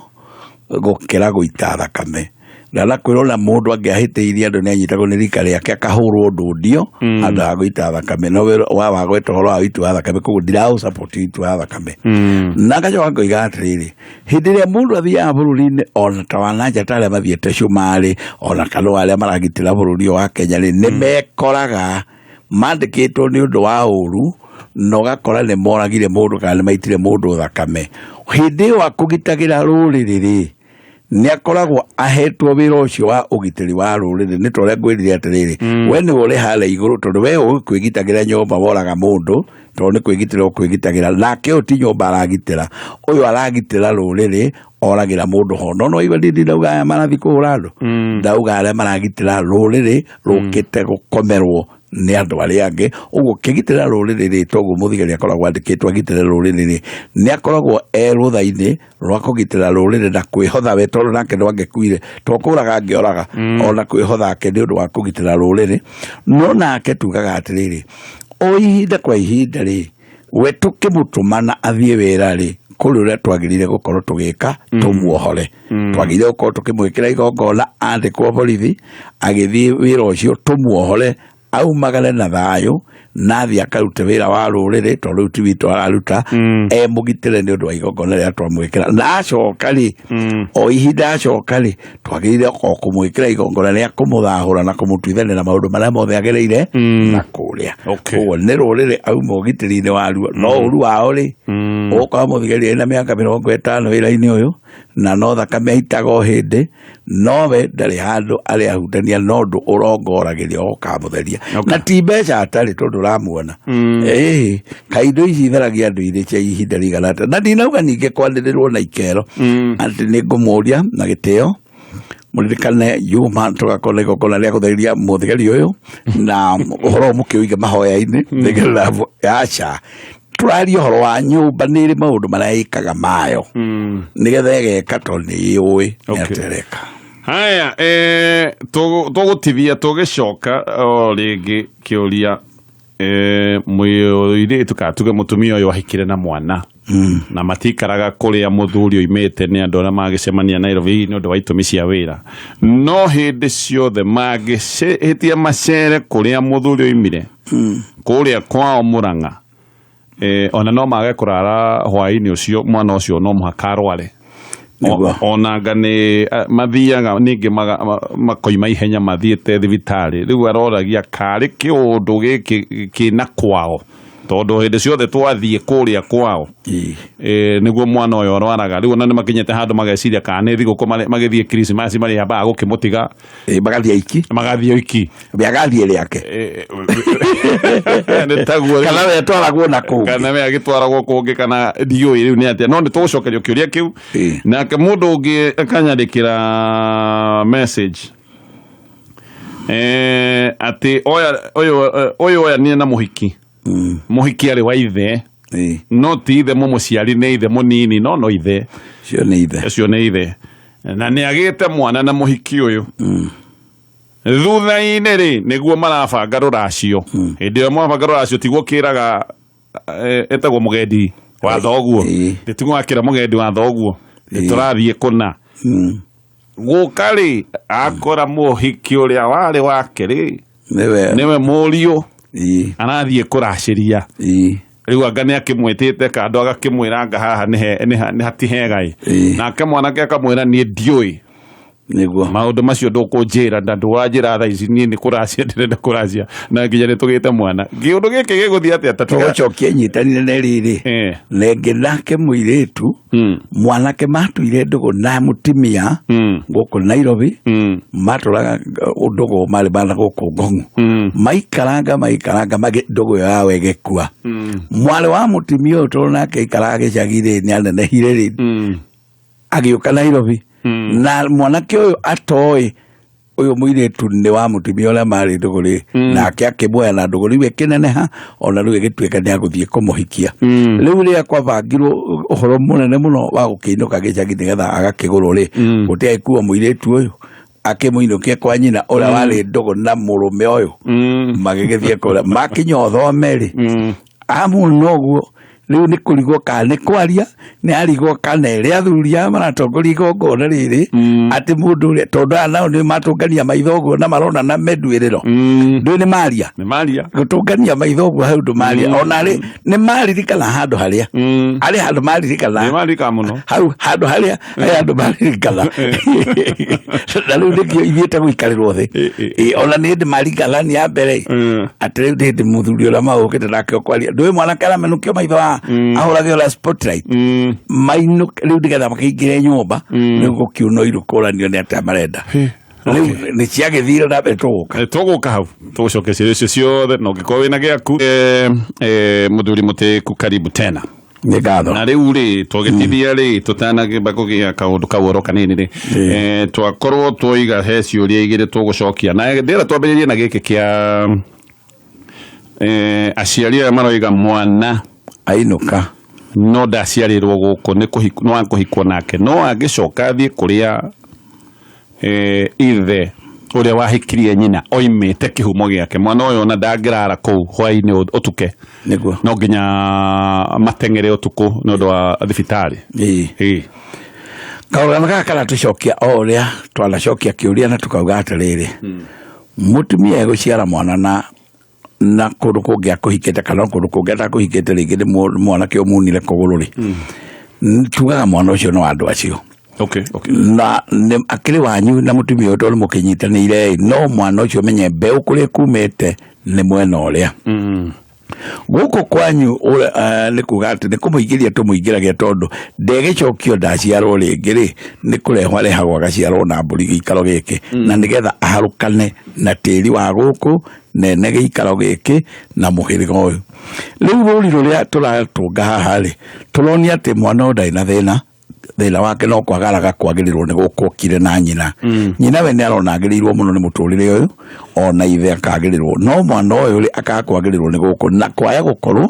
gũkĩra gũita thakame. Ndanakwĩrwo na mũndũ angĩahĩtĩirie andũ nĩ anyitagwo nĩ rika rĩake akahũrwo ndundio handũ ha gũita thakame. No wa wagweta ũhoro wa ũiti wa thakame koguo ndiraũ support ũiti wa thakame. Na ngacoka ngoiga atĩrĩrĩ hĩndĩ ĩrĩa mũndũ athiaga bũrũri-inĩ ona ta wa nanja ta arĩa mathiĩte Cumarĩ ona kana arĩa maragitĩra bũrũri ũyũ wa Kenya rĩ nĩ mekoraga mandĩkĩtwo nĩ ũndũ wa ũru na ũgakora nĩ moragire mũndũ kana nĩ maitire mũndũ thakame. Hĩndĩ ĩyo akũgitagĩra rũrĩrĩ rĩ nĩ akoragwo ahetwo wĩra ũcio wa ũgitĩri wa rũrĩrĩ. Nĩ ta ũrĩa ngwĩrire atĩrĩrĩ we nĩwe ũrĩ harĩa igũrũ tondũ we ũkwĩgitagĩra nyũmba woraga mũndũ tondũ nĩ kwĩgitĩra ũkwĩgitagĩra nake ũyũ ti nyũmba aragitĩra ũyũ aragitĩra rũrĩrĩ oragĩra mũndũ ho. No no igua ndindi ndauga aya marathiĩ kũhũra andũ ndauga arĩa maragitĩra rũrĩrĩ rũkĩte gũkomerwo nĩ andũ arĩa angĩ. Ũguo kĩgitĩra rũrĩrĩ rĩ toguo mũthigari akoragwo andĩkĩtwo agitĩre rũrĩrĩ rĩ nĩ akoragwo e rũtha-inĩ rwa kũgitĩra rũrĩrĩ na kwĩhotha we tondũ nake no angĩkuire to kũraga angĩoraga ona kwĩhotha ake nĩ ũndũ wa kũgitĩra rũrĩrĩ. No nake tugaga atĩrĩrĩ o ihinda kwa ihinda rĩ we tũkĩmũtũmana athiĩ wĩra rĩ kũrĩ ũrĩa twagĩrĩire gũkorwo tũgĩka tũmuohore. Twagĩrĩire gũkorwo tũkĩmwĩkĩra igongona andĩkwo borithi agĩthiĩ wĩra ũcio tũmuohore aumagare na thayũ na athiĩ akarute wĩra wa rũrĩrĩ tondũ rĩu ti witũ araruta e mũgitĩre nĩ ũndũ wa igongona rĩrĩa twamwĩkĩra. Na acoka rĩ o ihinda acoka rĩ twagĩrĩire o kũmwĩkĩra igongona rĩa kũmũthahũra na kũmũtuithania na maũndũ marĩa mothe agereire na kũrĩa. Koguo nĩ rũrĩrĩ auma ũgitĩri-inĩ waruo no ũru wao rĩ ũgũkorwo mũthigari ena mĩaka 50 wĩra-inĩ ũyũ na no thakame aitaga o hĩndĩ nowe ndarĩ handũ arĩ ahutania no ũndũ ũrongoragĩria ũkamũtheria na ti mbeca atarĩ tondũ ũramuona. Kaindo ici itheragia andũ irĩ cia ihinda rĩigana atĩa. Na ndinauga ningĩ kwanĩrĩrwo na ikero atĩ nĩ ngũmũria na gĩtĩo mũririkane Juma tũgakorwo na igongona rĩa gũtheria mũthigari ũyũ na ũhoro ũyũ mũkĩũige mahoya-inĩ nĩgetha aca tũraria ũhoro wa nyũmba nĩ ĩrĩ maũndũ marĩa ĩkaga mayo nĩgetha ĩgeka tondũ nĩ ĩũĩ nĩ atĩ ĩreka. Haya, tũgũtithia tũgĩcoka o rĩngĩ kĩũria mũirĩtu kana tuge mũtumia ũyũ ahikire na mwana na matikaraga kũrĩa mũthuri oimĩte nĩ andũ arĩa magĩcemania Nairobi nĩ ũndũ wa itũmi cia wĩra no hĩndĩ ciothe mangĩhĩtia macere kũrĩa mũthuri oimire kũrĩa kwao Mũrang'a ona no mage kũrara hwaĩ-inĩ ũcio mwana ũcio no mũhaka arware. Onanga nĩ mathiaga ningĩ makoima ihenya mathiĩte thibitarĩ rĩu aroragia karĩ kĩũndũ gĩkĩ kĩna kwao Tondũ hĩndĩ ciothe twathiĩ kũrĩa kwao, nĩguo mwana ũyũ arwaraga. Rĩu ona nĩ makinyĩte handũ mageciria kana nĩ thigũkũ magĩthiĩ Krismasi marĩambaga gũkĩmũtiga. Magathiĩ aiki. Magathiĩ oiki. We agathiĩ rĩake. Nĩ taguo rĩu. Kana we twaragwo na kũngĩ. Kana we agĩtwaragwo kũngĩ, kana ndiũĩ rĩu nĩ atĩa, no nĩ tũgũcokerio kĩũria kĩu. Nake mũndũ ũngĩ akanyandĩkĩra message, atĩ oya ũyũ oya nĩ na mũhiki. Mũhiki arĩ wa ithe, no ti ithe mũmũciari, nĩ ithe mũnini, no ithe. Ũcio nĩ ithe. Ũcio nĩ ithe, na nĩ agĩte mwana na mũhiki ũyũ. Thutha-inĩ rĩ, nĩguo marabanga rũracio. Hĩndĩ ĩyo marabanga rũracio, tiguo kĩraga, etagwo mũgendi wa thoguo. Tiguo akĩra mũgendi wa thoguo nĩ tũrathiĩ kũna. Gũka rĩ, akora mũhiki ũrĩa warĩ wake rĩ, nĩwe nĩwe mũriũ arathiĩ kũracĩria. Rĩu anga nĩ akĩmwĩtĩte kando, agakĩmwĩra anga haha nĩ hatihega ĩ. Nake mwanake akamwĩra, niĩ ndiũĩ nĩguo maũndũ macio, ndũkũnjĩra na ndũranjĩra thaa ici, niĩ nĩ kũracia ndĩrenda kũracia, na nginya nĩ tũgĩte mwana. Kĩũndũ gĩkĩ gĩgũthiĩ atĩa? Ta tiga- Tũgũcokia nyitanire na rĩrĩ, rĩngĩ nake mũirĩtu, mwanake matuire ndũgũ na mũtumia gũkũ Nairobi. Matũraga ndũgũ, marĩ bana gũkũ Ngong'u. Maikaranga ndũgũ ĩyo yao ĩgĩkua. Mwarĩ wa mũtumia ũyũ, tondũ nake aikaraga gĩcagi rĩ, nĩ anenehire rĩ, agĩũka Nairobi na mwanake ũyũ atoĩ ũyũ mũirĩtu nĩ wa mũtumia ũrĩa marĩ ndũgũ rĩ. Nake akĩmuoya na ndũgũ rĩu ĩkĩneneha, ona rĩu ĩgĩtuĩka nĩ agũthiĩ kũmũhikia. Rĩu rĩrĩa kwabangirwo ũhoro mũnene mũno wa gũkĩinũka gĩcagi nĩgetha agakĩgũrwo rĩ, gũtiagĩkuo mũirĩtu ũyũ, akĩmũinũkia kwa nyina ũrĩa warĩ ndũgũ na mũrũme ũyũ. Magĩgĩthiĩ kũrĩa, makinya ũthome rĩ, amuona ũguo, rĩu nĩ kũrigwo kana nĩ kwaria, nĩ arigwo kana ĩrĩa athuri aya maratongoria igongona rĩrĩ, atĩ mũndũ ũrĩa, tondũ aya nao nĩ matũngania maitho ũguo na marona na menduĩrĩro. Ndũĩ nĩ maria. Nĩ maria. Gũtũngania maitho ũguo hau ndũ maria. Ona rĩ nĩ maririkana handũ harĩa arĩ handũ maririkana. Nĩ marika mũno. Hau handũ harĩa harĩ handũ maririkana, na rĩu nĩkĩo ithiĩte gũikarĩrwo thĩ. Ona nĩ hĩndĩ marikana nĩ ya mbere, atĩ rĩu nĩ hĩndĩ mũthuri ũrĩa maũkĩte nake ũkwaria, ndũĩ mwanake aramenũkio maitho ahũrage ũrĩa spotlight. Mainũke rĩu nĩgetha makĩingĩre nyũmba, rĩu gũkiuna irũ kũranio nĩ atĩa marenda. Rĩu nĩ ciagĩthire na mbere, tũgũka. Tũgũka hau tũgũcokia ciũria icio ciothe, na ũngĩkorwo wĩna gĩaku. Mũthuri mũtĩku, karibu tena. Nĩ ngatho. Na rĩu rĩ, twagĩtithia rĩ, tũtanagĩmba kũgĩa kaũndũ kau oro kanini rĩ, twakorwo twoiga he ciũria igĩrĩ tũgũcokia, na ndĩrenda twambĩrĩrie na gĩkĩ kĩa aciari aya maroiga mwana ainũka no ndaciarĩrwo gũkũ, nĩ kũhikwo, no akũhikwo nake, no angĩcoka athiĩ kũrĩa ithe ũrĩa wahikirie nyina oimĩte kĩhumo gĩake, mwana ũyũ ona ndangĩrara kũu hwaĩ-inĩ ũtuke. Nĩguo. No nginya mateng'ere ũtukũ nĩ ũndũ wa thibitarĩ. Kaũgano gaka karatũcokia o ũrĩa twanacokia kĩũria, na tukauga atĩrĩrĩ, mũtumia egũciara mwana na kũndũ kũngĩ akũhikĩte kana kũndũ kũngĩ atakũhikĩte, rĩngĩ nĩ mwanake ũmunire kũgũrũ rĩ, tugaga mwana ũcio nĩ wa andũ acio. Na nĩ akĩrĩ wanyu na mũtumia ũyũ tondũ mũkĩnyitanĩire, no mwana ũcio menye mbeũ kũrĩa kumĩte nĩ mwena ũrĩa. Gũkũ kwanyu nĩ kuga atĩ nĩ kũmũingĩria tũmũingĩragia, tondũ ndegĩcokio ndaciarwo rĩngĩ rĩ, nĩ kũrehwo arehagwo agaciarwo na mbũri gĩikaro gĩkĩ, na nĩgetha aharũkane na tĩri wa gũkũ nene gĩikaro gĩkĩ na mũhĩrĩga ũyũ. Rĩu rũri rũrĩa tũratũnga haha rĩ, tũronia atĩ mwana ũyũ ndarĩ na thĩna. Thĩna wake no kwagaraga kwagĩrĩrwo nĩ gũkũ okire na nyina. Nyina we nĩ arona agĩrĩirwo mũno nĩ mũtũrĩre ũyũ, ona ithe akagĩrĩrwo, no mwana ũyũ rĩ, akaga kwagĩrĩrwo nĩ gũkũ na kwaya gũkorwo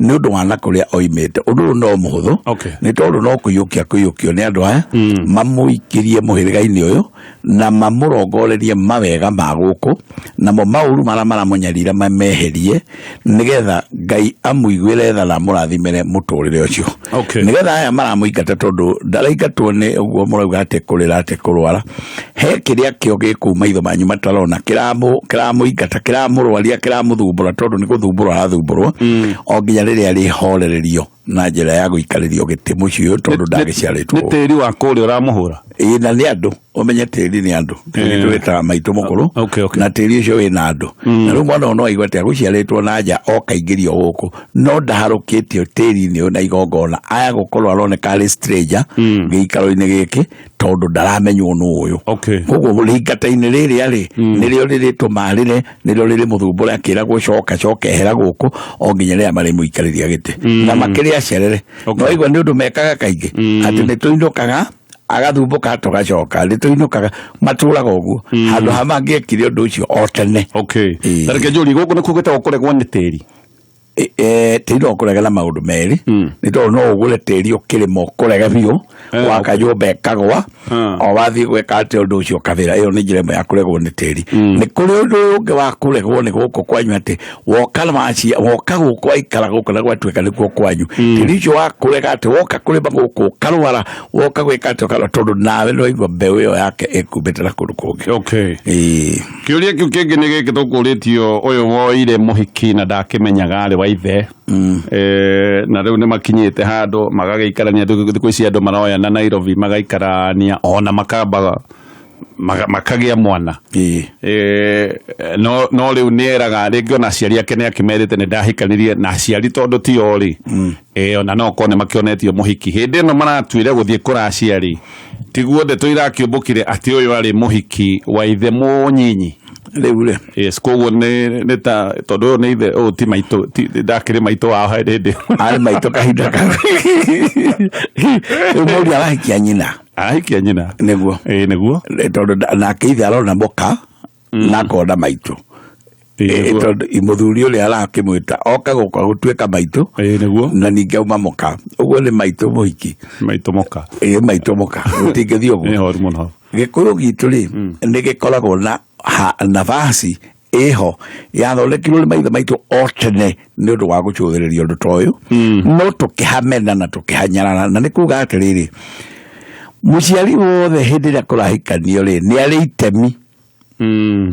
nĩ ũndũ wa na kũrĩa oimĩte. Ũndũ ũyũ no mũhũthũ, nĩ tondũ no kũiyũkia kũiyũkio nĩ andũ aya, mamũikĩrie mũhĩrĩga-inĩ ũyũ na mamũrongorerie mawega ma gũkũ, namo maũru marĩa maramũnyarira mameherie, nĩgetha Ngai amũiguĩre tha na amũrathimĩre mũtũrĩre ũcio. Nĩgetha aya maramũingata, tondũ ndaraingatwo nĩ ũguo mũrauga atĩ kũrĩra atĩ kũrwara, he kĩrĩa kĩo gĩkũu maitho manyu matarona kĩramũingata, kĩramũrwaria, kĩramũthumbũra, tondũ nĩ gũthumbũrwo arathumbũrwo o nginya rĩrĩa rĩhorererio na njĩra ya gũikarĩrio gĩtĩ mũciĩ ũyũ, tondũ ndagĩciarĩtwo. Nĩ tĩri wa kũrĩa ũramũhũra. Ĩĩ, na nĩ andũ ũmenye tĩri nĩ andũ tĩri twĩtaga maitũ mũkũrũ. Okay, okay. Na tĩri ũcio wĩna andũ, na rĩu mwana ũyũ no aigue atĩ agũciarĩtwo na nja okaingĩrio gũkũ, no ndaharũkĩtio tĩri-inĩ ũyũ na igongona, aya gũkorwo aroneka arĩ stranger gĩikaro-inĩ gĩkĩ tondũ ndaramenywo nũ ũyũ. Koguo rĩingata-inĩ rĩrĩa rĩ nĩrĩo rĩrĩtũma rĩre, nĩrĩo rĩrĩmũthumbũra akĩragwo coka coka ehera gũkũ o nginya rĩrĩa marĩmũikarĩria gĩtĩ na makĩrĩ acerere. No igua nĩ ũndũ mekaga kaingĩ atĩ nĩ tũinũkaga, agathumbũka, tũgacoka, nĩ tũinũkaga, matũraga ũguo handũ ha mangĩekire ũndũ ũcio o tene. Ĩĩ. Tareke njũrie, gũkũ nĩ kugĩtagwo kũregwo nĩ tĩri? Tĩri no ũkũrege na maũndũ merĩ, nĩ tondũ no ũgũre tĩri ũkĩrĩma ũkũrege biũ, waka nyũmba ĩkagwa, o wathiĩ gwĩka atĩ ũndũ ũcio ũkabĩra. Ĩyo nĩ njĩra ĩmwe ya kũregwo nĩ tĩri. Nĩ kũrĩ ũndũ ũyũ ũngĩ wa kũregwo nĩ gũkũ kwanyu, atĩ woka na woka gũkũ waikara gũkũ na gwatuĩka nĩkuo kwanyu, tĩri ũcio wa kũrega atĩ woka kũrĩma gũkũ ũkarwara, woka gwĩka atĩ ũkarwara, tondũ nawe nĩ waigua mbeũ ĩyo yake ĩkumbĩte na kũndũ kũngĩ. Ĩĩ. Kĩũria kĩu kĩngĩ nĩ gĩkĩ tũkũrĩtio, ũyũ woire mũhiki na ndakĩmenyaga arĩ wa ithe, na rĩu nĩ makinyĩte handũ magagĩikarania. Thikũ ici andũ maroya na Nairobi magaikarania ona makamba makagĩa mwana. No rĩu nĩ eraga rĩngĩ ona aciari ake nĩ akĩmerĩte nĩ ndahikanirie na aciari tondũ ti o rĩ, ona no korwo nĩ makĩonetio mũhiki hĩndĩ ĩno maratuire gũthiĩ kũracia rĩ, tiguo ndeto irakĩũmbũkire atĩ ũyũ arĩ mũhiki wa ithe mũnyinyi. Rĩu rĩ. Yes, koguo nĩ ta tondũ ũyũ nĩ ithe, ũyũ ti maitũ, ndakĩrĩ maitũ wao hĩndĩ ĩyo. Arĩ maitũ kahinda kau. Rĩu mũriũ arahikia nyina. Arahikia nyina. Nĩguo. Ĩĩ, nĩguo. Tondũ nake ithe arona mũka na akona maitũ. Ĩĩ, nĩguo. Tondũ mũthuri ũrĩa arakĩmwĩta oka gũka gũtuĩka maitũ. Ĩĩ, nĩguo. Na ningĩ auma mũka, ũguo nĩ maitũ mũhiki. Maitũ mũka. Ĩĩ, maitũ mũka, gũtingĩthiĩ ũguo. Nĩ horu mũno. Gĩkũyũ gitũ rĩ nĩ gĩkoragwo na nafasi ĩho yathondekirwo nĩ maithe maitũ o tene nĩ ũndũ wa gũcũthĩrĩria ũndũ ta ũyũ, no tũkĩhamena na tũkĩhanyarara. Na nĩ kuga atĩrĩrĩ, mũciari wothe hĩndĩ ĩrĩa kũrahikanio rĩ nĩ arĩ itemi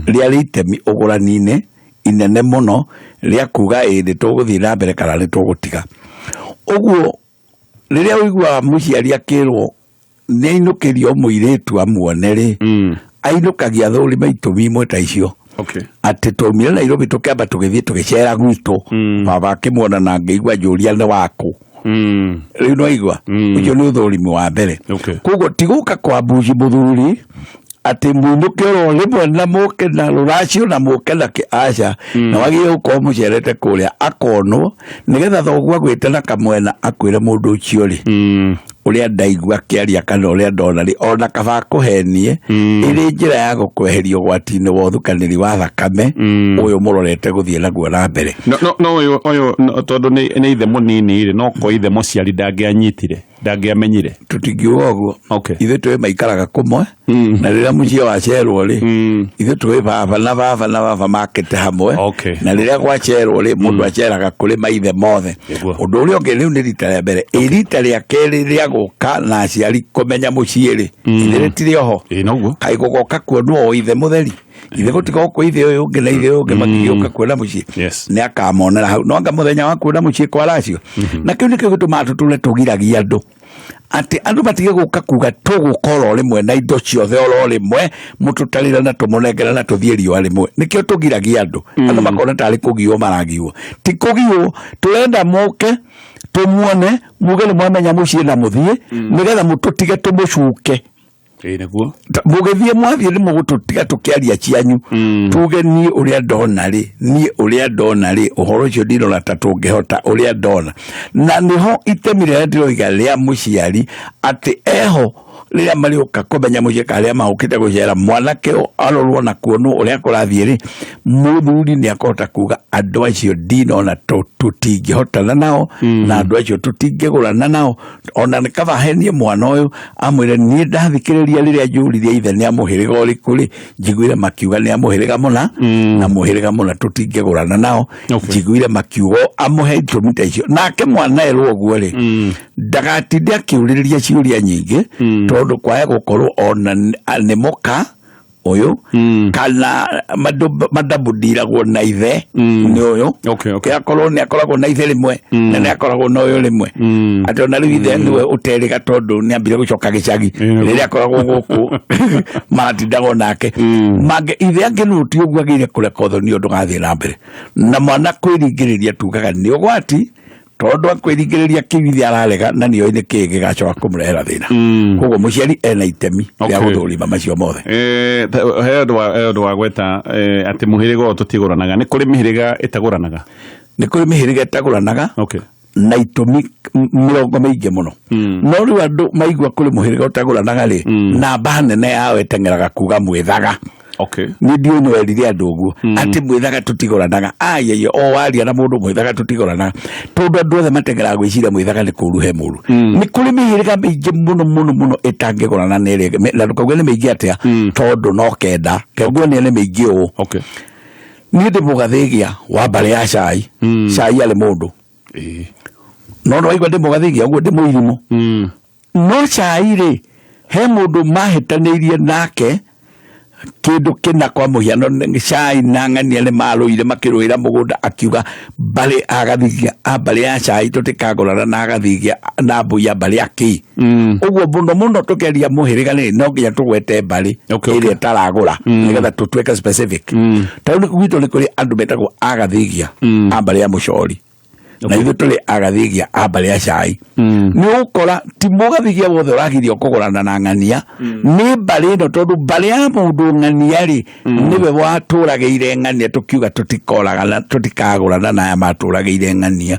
rĩarĩ itemi ũgũrani-inĩ inene mũno rĩa kuga ĩ nĩ tũgũthiĩ na mbere kana nĩ tũgũtiga. Ũguo rĩrĩa ũiguaga mũciari akĩrwo nĩ ainũkĩrio mũirĩtu amuone rĩ, ainũkagia thũrima itũmi imwe ta icio, atĩ twaumire Nairobi tũkĩamba tũgĩthiĩ tũgĩcera gwitũ, baba akĩmuona na ngĩigua njũria nĩ waku. Rĩu no igua ũcio nĩ ũthũrimi wa mbere. Koguo ti gũka kwa mbuci mũthuri atĩ mũinũke oro rĩmwe na mũke na rũracio na mũke na kĩ, aca, na wagĩrĩire gũkorwo mũcerete kũrĩa akonwo nĩgetha thoguo agwĩte na kamwena akwĩre mũndũ ũcio rĩ, ũrĩa ndaigua akĩaria kana ũrĩa ndona rĩ, ona kaba akũhenie ĩrĩ njĩra ya gũkweheria ũgwati-inĩ wa ũthukanĩri wa thakame ũyũ mũrorete gũthiĩ naguo na mbere. No ũyũ no, tondũ nĩ ithe mũnini rĩ, no ko ithe mũciari ndangĩanyitire, ndangĩamenyire. Tũtingiuga ũguo. Ithuĩ tũĩ maikaraga kũmwe, na rĩrĩa mũciĩ wacerwo rĩ, ithuĩ tũĩ baba na baba na baba makĩte hamwe. Na rĩrĩa gwacerwo rĩ, mũndũ aceraga kũrĩ maithe mothe. Ũndũ ũrĩa ũngĩ, rĩu nĩ rita rĩa mbere, ĩ rita rĩa kerĩ rĩa gũka na aciari kũmenya mũciĩ rĩ, ithe rĩtirĩ oho. Ĩĩ, noguo. Kaĩ gũgoka kuonwo o ithe mũtheri, ithe gũtiga gũkũ ithe ũyũ ũngĩ na ithe ũyũ ũngĩ matigĩũka kuona mũciĩ. Nĩ akamonera hau, no anga mũthenya wa kuona mũciĩ kwaracio. Na kĩu nĩkĩo gĩtũmaga tũtũre tũgiragia andũ atĩ andũ matige gũka kuga tũgũka oro rĩmwe na indo ciothe oro rĩmwe, mũtũtarĩre na tũmũnengere na tũthiĩ riũa rĩmwe. Nĩkĩo tũgiragia andũ. Andũ makona tarĩ kũgiywo maragiywo. Ti kũgiywo, tũrenda mũke tũmuone, muge nĩ mwamenya mũciĩ na mũthiĩ, nĩgetha mũtũtige tũmũcuke. Ĩĩ, nĩguo. Mũgĩthiĩ mwathiĩ nĩ mũgũtũtiga tũkĩaria cianyu. Tuge niĩ ũrĩa ndona rĩ, niĩ ũrĩa ndona rĩ, ũhoro ũcio ndirona ta tũngĩhota ũrĩa ndona. Na nĩho itemi rĩrĩa ndĩroiga rĩa mũciari atĩ eho rĩrĩa marĩũka kũmenya mũciĩ kana rĩrĩa maũkĩte gũcera mwanake ũyũ arorwo na kuonwo ũrĩa kũrathiĩ rĩ, mũthuri nĩ akũhota kuga andũ acio ndinona tũtingĩhotana nao, na andũ acio tũtingĩgũrana nao. Ona nĩ kaba henie mwana ũyũ amwĩre niĩ ndathikĩrĩria rĩrĩa njũririe ithe nĩ amũhĩrĩga ũrĩkũ rĩ, njiguire makiuga nĩ amũhĩrĩga mũna, na mũhĩrĩga mũna tũtingĩgũrana nao. Njiguire makiuga amũhe itũmi ta icio. Nake mwana erwo ũguo rĩ, ndagatinde akĩũrĩrĩria ciũria nyingĩ, tondũ kwaya gũkorwo ona nĩ mũka Ũyũ kana madabũndiragwo na ithe nĩ ũyũ. Akorwo nĩ akoragwo na ithe rĩmwe na nĩ akoragwo na ũyũ rĩmwe, atĩ ona rĩu ithe nĩwe ũterĩga tondũ nĩ ambire gũcoka gĩcagi rĩrĩa akoragwo gũkũ maratindagwo nake. Mangĩ ithe angĩ nĩ ti ũguo agĩrĩire kũreka ũthoni ũyũ ndũgathiĩ na mbere na mwana kwĩringĩrĩria tugaga nĩ ũgwati tondũ akwĩringĩrĩria kĩu ithe ararega na nĩoĩ nĩ kĩĩ gĩgacoka kũmũrehera thĩna. Koguo mũciari ena itemi rĩa gũthũrima macio mothe. He ũndũ wa gweta atĩ mũhĩrĩga ũyũ tũtigũranaga. Nĩ kũrĩ mĩhĩrĩga ĩtagũranaga? Nĩ kũrĩ mĩhĩrĩga ĩtagũranaga na itũmi mĩrongo mĩingĩ mũno. No rĩu andũ maigua kũrĩ mũhĩrĩga ũtagũranaga rĩ, namba nene yao ĩteng'eraga kuga mwĩthaga. Nĩ ndiũĩ nĩwerire andũ ũguo atĩ mwĩthaga tũtigũranaga. Ayaiyo o waria na mũndũ mwĩthaga tũtigũranaga tondũ andũ othe mateng'eraga gwĩciria mwĩthaga nĩ kũru he mũru. Nĩ kũrĩ mĩhĩrĩga mĩingĩ mũno mũno mũno ĩtangĩgũrana na ĩrĩa, na ndũkauge nĩ mĩingĩ atĩa tondũ no kenda kĩguo nĩ mĩingĩ ũũ. Niĩ ndĩ mũgathĩgia wa mbarĩ ya Cai. Cai arĩ mũndũ. No nĩwaigua ndĩ mũgathĩgia ũguo ndĩ mũirimũ. No Cai rĩ, he mũndũ mahĩtanĩirie nake kĩndũ kĩna kwa mũhiano Cai na ng'ania nĩ marũire makĩrũĩra mũgũnda akiuga mbarĩ agathigia a mbarĩ ya Cai tũtikagũrana na agathigia na mbui ya mbarĩ ya kĩi. Ũguo mũno mũno tũkĩaria mũhĩrĩga rĩ no nginya tũgwete mbarĩ ĩrĩa ĩtaragũra nĩgetha tũtuĩke specific. Ta rĩu gwitũ nĩ kũrĩ andũ metagwo agathigia a mbarĩ ya mũcori na ithuĩ tũrĩ agathigia a mbarĩ ya Cai. Nĩ ũgũkora ti mũgathigia wothe ũragirio kũgũrana na ng'ania nĩ mbarĩ ĩno tondũ mbarĩ ya mũndũ ng'ania rĩ nĩwe watũragĩire ng'ania tũkiuga tũtikoragana tũtikagũrana na aya matũragĩire ng'ania.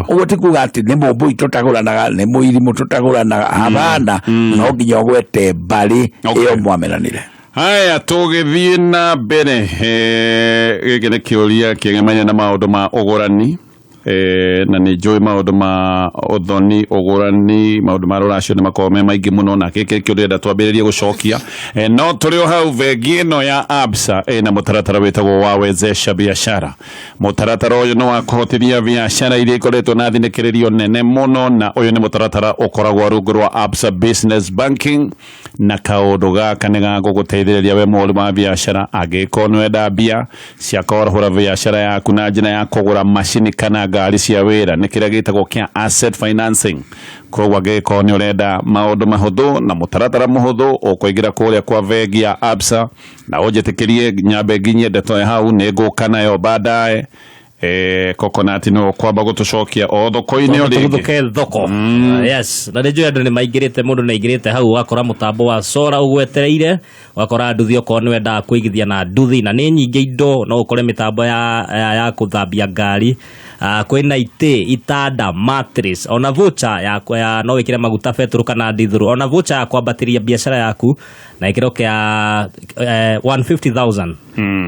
Ũguo ti kuga atĩ nĩ mũmbũi tũtagũranaga nĩ mũirimũ tũtagũranaga abana no nginya ũgwete mbarĩ ĩyo mwamenanire. Haya tũgĩthiĩ na mbere gĩkĩ nĩ kĩũria kĩng'emaine na maũndũ ma ũgũrani na nĩ njũĩ maũndũ ma ũthoni ũgũrani maũndũ ma rũracio nĩ makoragwo me maingĩ mũno na gĩkĩ kĩo ndĩrenda twambĩrĩrie gũcokia. No tũrĩ o hau bengi ĩno ya Absa ĩna mũtaratara wĩtagwo wa Wezesha Biashara. Mũtaratara ũyũ nĩ wa kũhotithia biashara iria ikoretwo na thinĩkĩrĩrio nene mũno na ũyũ nĩ mũtaratara ũkoragwo rungu rwa Absa Business Banking na kaũndũ gaka nĩ gagũgũteithĩrĩria we mũhũri wa biashara angĩkorwo nĩ wenda mbia cia kũhũra biashara yaku na njĩra ya kũgũra macini kana ngari cia wĩra nĩ kĩrĩa gĩtagwo kĩa asset financing. Koguo angĩkorwo nĩ ũrenda maũndũ mahũthũ na mũtaratara mũhũthũ ũkũingĩra kũrĩa kwa bengi ya Absa na ũnjĩtĩkĩrie nyambe nginyie ndeto ya hau nĩ ngũka nayo baadaye. Coconut no kwamba gũtũcokia o thoko-inĩ o rĩngĩ. Tũgũthũke thoko. Yes, na nĩ njũĩ andũ nĩ maingĩrĩte mũndũ nĩ aingĩrĩte hau ũgakora mũtambo wa Sora ũgwetereire ũgakora nduthi okorwo nĩ wendaga kũigithia na nduthi na nĩ nyingĩ indo no ũkore mĩtambo ya kũthambia ngari kwĩna itĩ itanda mattress ona voucher ya no wĩkĩre maguta betũrũ kana ndithũrũ ona voucher ya kwambatĩria biacara yaku na ikĩro kĩa 150,000.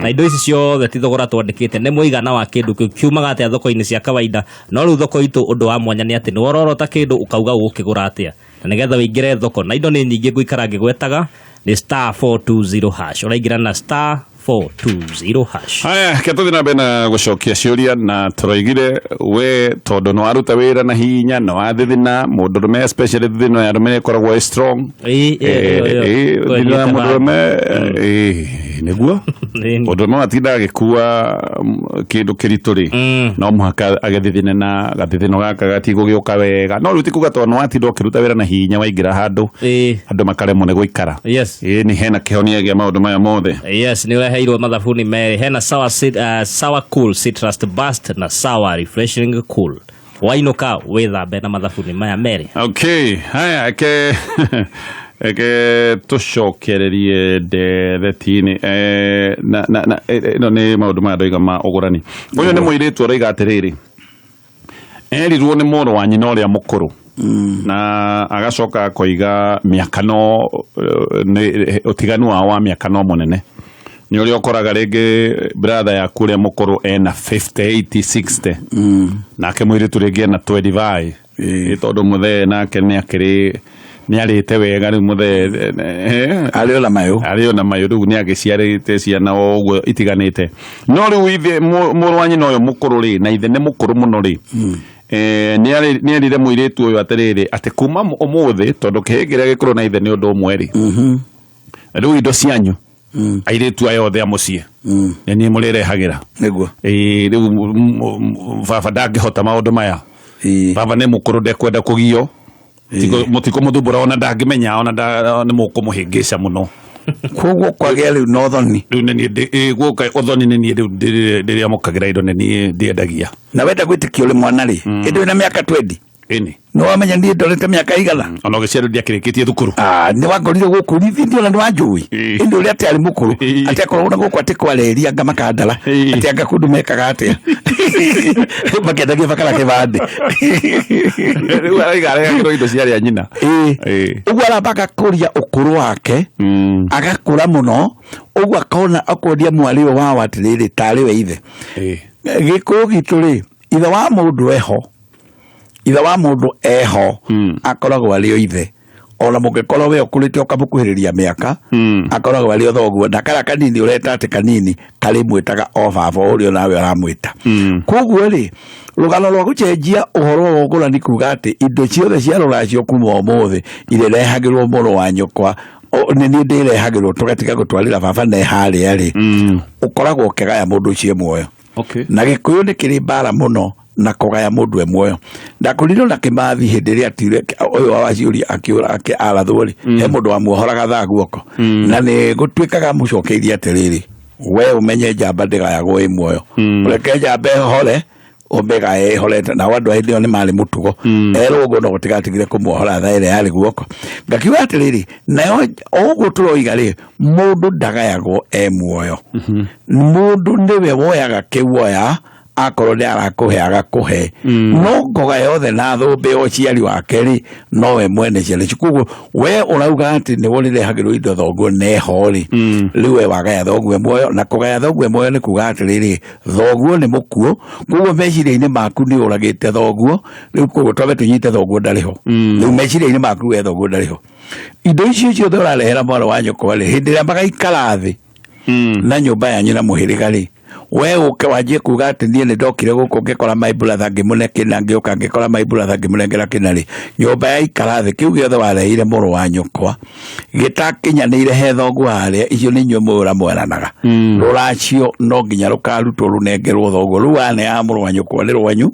Na indo ici ciothe ti thogora twandĩkĩte nĩ mũigana wa kĩndũ kĩu kiumaga atĩa thoko-inĩ cia kawaida no rĩu thoko itũ ũndũ wa mwanya nĩ atĩ nĩ wororota kĩndũ ũkauga ũgũkĩgũra atĩa na nĩgetha wĩingĩre thoko na indo nĩ nyingĩ ngũikara ngĩgwetaga nĩ star 420 hash ũraingĩra na star 420 hash. Haya ke tũthiĩ na mbere na gũcokia ciũria na tũroigire we tondũ nĩ waruta wĩra na hinya nĩ wathithina mũndũrũme especially thithino ya arũme ĩkoragwo ĩ strong. Thithino ya mũndũrũme nĩguo mũndũrũme watinda agĩkua kĩndũ kĩritũ rĩ no mũhaka agĩthithine na gathithino gaka gatigũgĩũka wega no rĩu ti kuga tondũ nĩ watinda ũkĩruta wĩra na hinya waingĩra handũ andũ makaremwo nĩ gũikara. Nĩ hena kĩhonia gĩa maũndũ maya mothe. Yes, nĩ ũreheirwo mathabuni merĩ hena sour cool citrus burst na sour refreshing cool. Wainũka wĩthambe na mathabuni maya merĩ. Okay, haya eke tũcokererie ndereti-inĩ na ĩno nĩ maũndũ maya ndoiga ma ũgũrani. Ũyũ nĩ mũirĩtu ũroiga atĩrĩrĩ erirwo nĩ mũrũ wa nyina ũrĩa mũkũrũ na agacoka akoiga mĩaka no ũtiganu wao wa mĩaka no mũnene nĩ ũrĩa ũkoraga rĩngĩ brother yaku ũrĩa mũkũrũ ena 50 80 60 nake mũirĩtu rĩngĩ ena 25 nĩ tondũ mũthee nake nĩ akĩrĩ nĩ arĩte wega rĩu mũthee arĩ ona mayũ arĩ ona mayũ rĩu nĩ agĩciarĩte ciana o ũguo itiganĩte no rĩu ithe mũrũ wa nyina ũyũ mũkũrũ rĩ na ithe nĩ mũkũrũ mũno rĩ nĩ erire mũirĩtu ũyũ atĩrĩrĩ atĩ kuma ũmũthĩ tondũ kĩhĩ kĩrĩa gĩkũrũ na ithe nĩ ũndũ ũmwe rĩ rĩu indo cianyu Airĩtu aya othe a mũciĩ nĩ niĩ mũrĩrehagĩra. Nĩguo. Ĩĩ, rĩu baba ndangĩhota maũndũ maya. Baba nĩ mũkũrũ, ndekwenda kũgio. Mũtikũmũthumbũra, ona ndangĩmenya, ona nĩ mũkũmũhĩngĩca mũno. Koguo kwagĩa rĩu na ũthoni. Rĩu nĩ niĩ guoka ũthoni, nĩ niĩ rĩu ndĩrĩamũkagĩra indo, nĩ niĩ ndĩendagia. Na wenda gwĩtĩkia ũrĩ mwana rĩ, ĩndĩ wĩna mĩaka 20. Ĩni. Nĩ wamenya niĩ ndorete mĩaka igana. Ona ũgĩciarwo ndiakĩrĩkĩtie thukuru. Ah, nĩ wangorire gũkũ rithi ndi ona nĩ wanjũĩ. Ĩndĩ ũrĩa atĩ arĩ mũkũrũ, atĩ akoragwo na gũkũ atĩ kwareria anga makandara, atĩ anga kũndũ mekaga atĩa, makĩendagia makara kĩbandĩ. Rĩu araiga arehagĩrwo indo cia arĩa nyina. Ũguo aramba agakũria ũkũrũ wake, agakũra mũno ũguo, akona akwendia mwarĩ ũyũ wao atĩrĩrĩ tarĩ we ithe. Gĩkũyũ gitũ rĩ, ithe wa mũndũ eho, ithe wa mũndũ eho, akoragwo arĩ o ithe, ona mũngĩkorwo we ũkũrĩte ũkamũkuhĩrĩria mĩaka, akoragwo arĩ o thoguo, na karĩa kanini ũreta atĩ kanini karĩmwĩtaga o baba ũrĩa nawe ũramwĩta. Koguo rĩ, rũgano rwa gũcenjia ũhoro wa ũgũrani kuga atĩ indo ciothe cia rũracio kuma ũmũthĩ irĩrehagĩrwo mũrũ wa nyũkwa, nĩ niĩ ndĩrehagĩrwo, tũgatiga gũtwarĩra baba ne harĩa rĩ, ũkoragwo ũkĩgaya mũndũ ũcio e muoyo. Na Gĩkũyũ nĩ kĩrĩ mbara mũno na kũgaya mũndũ e muoyo. Ndakũrirwo na Kĩmathi hĩndĩ ĩrĩa atire ũyũ wa Waciũria akĩũra arathwo rĩ, he mũndũ wamuohoraga thaa guoko, na nĩ gũtuĩkaga mũcokeirie atĩrĩrĩ, we ũmenye njamba ndĩgayagwo ĩ muoyo, ũreke njamba ĩhore, ũmĩgaye ĩhorete. Nao andũ a hĩndĩ ĩyo nĩ marĩ mũtugo, erwo ũguo no gũtigatigire kũmuohora thaa ĩrĩa yarĩ guoko. Ngakiuga atĩrĩrĩ, nayo o ũguo tũroiga rĩ, mũndũ ndagayagwo e muoyo. Mũndũ nĩwe woyaga kĩwoya, akorwo nĩ arakũhe agakũhe, no ngoga yothe na thũmbĩ ya ũciari wake rĩ, nowe mwene ciana icio. Koguo we ũrauga atĩ nĩwe ũrĩrehagĩrwo indo thoguo neho rĩ, rĩu we wagaya thoguo e muoyo. Na kũgaya thoguo e muoyo nĩ kuga atĩrĩrĩ, thoguo nĩ mũkuũ, koguo meciria-inĩ maku nĩ ũragĩte thoguo rĩu. Koguo twambe tũnyite thoguo ndarĩ ho rĩu meciria-inĩ maku, we thoguo ndarĩ ho. Indo icio ciothe ũrarehera mwana wa nyũkwa rĩ, hĩndĩ ĩrĩa magaikara thĩ na nyũmba yanyu na mũhĩrĩga rĩ, we ũke wanjie kuga atĩ niĩ nĩ ndokire gũkũ ngĩkora my brother ngĩmũne kĩna, ngĩũka ngĩkora my brother ngĩmũnengera kĩna rĩ, nyũmba yaikara thĩ, kĩu gĩothe wareheire mũrũ wa nyũkwa gĩtakinyanĩire he thoguo harĩa, icio nĩ inyuĩ mũra mweranaga. Rũracio no nginya rũkarutwo rũnengerwo thoguo. Rĩu waneaga mũrũ wa nyũkwa nĩ rwanyu,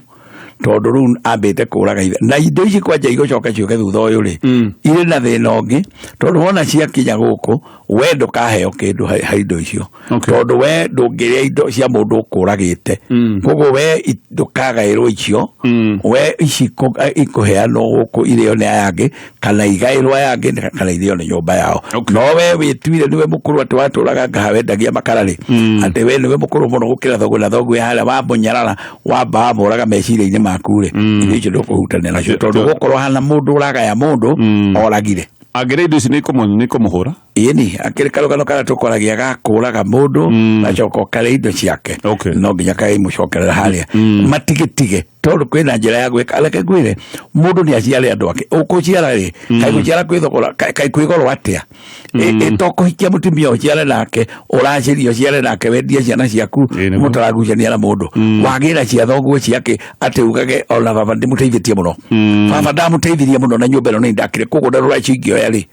tondũ rĩu ambĩte kũraga ithe. Na indo ici kwanja igũcoka ciũke thutha ũyũ rĩ, irĩ na thĩna ũngĩ, tondũ wona ciakinya gũkũ, we ndũkaheo kĩndũ ha indo icio, tondũ we ndũngĩrĩa indo cia mũndũ ũkũragĩte. Koguo we ndũkagaĩrwo icio. We ici ikũheanwo gũkũ irĩo nĩ aya angĩ, kana igaĩrwo aya angĩ, kana irĩo nĩ nyũmba yao. No we wĩtuire nĩwe mũkũrũ, atĩ watũraga ngaha wendagia makara rĩ, atĩ we nĩwe mũkũrũ mũno gũkĩra thoguo, na thoguo harĩa wamũnyarara, wamba wamũraga meciria-inĩ maku rĩ, indo icio ndũkũhutania nacio, tondũ gũkorwo hana mũndũ ũragaya mũndũ oragire. Angĩrĩa indo ici nĩ ikũmũhũra. Ĩni akĩrĩ karũgano karĩa tũkoragia ga kũraga mũndũ, gacoka ũkarĩa indo ciake, no nginya kaimũcokerera harĩa matigĩtige, tondũ kwĩna njĩra ya gwĩka. Reke ngwĩre, mũndũ nĩ aciare andũ ake, ũkũciara rĩ, kaĩ gũciara kwĩ thogora, kaĩ kwĩ goro atĩa? Ĩ to kũhikia mũtumia ũciare nake, ũracĩrie ũciare nake, wendie ciana ciaku. Ĩ, nĩguo. Mũtaragucania na mũndũ wagĩra cia thoguo ciake, atĩ ugage ona baba ndĩmũteithĩtie mũno, baba ndamũteithirie mũno na nyũmba ĩno nĩ ndakire, koguo na rũracio ingĩoya rĩ,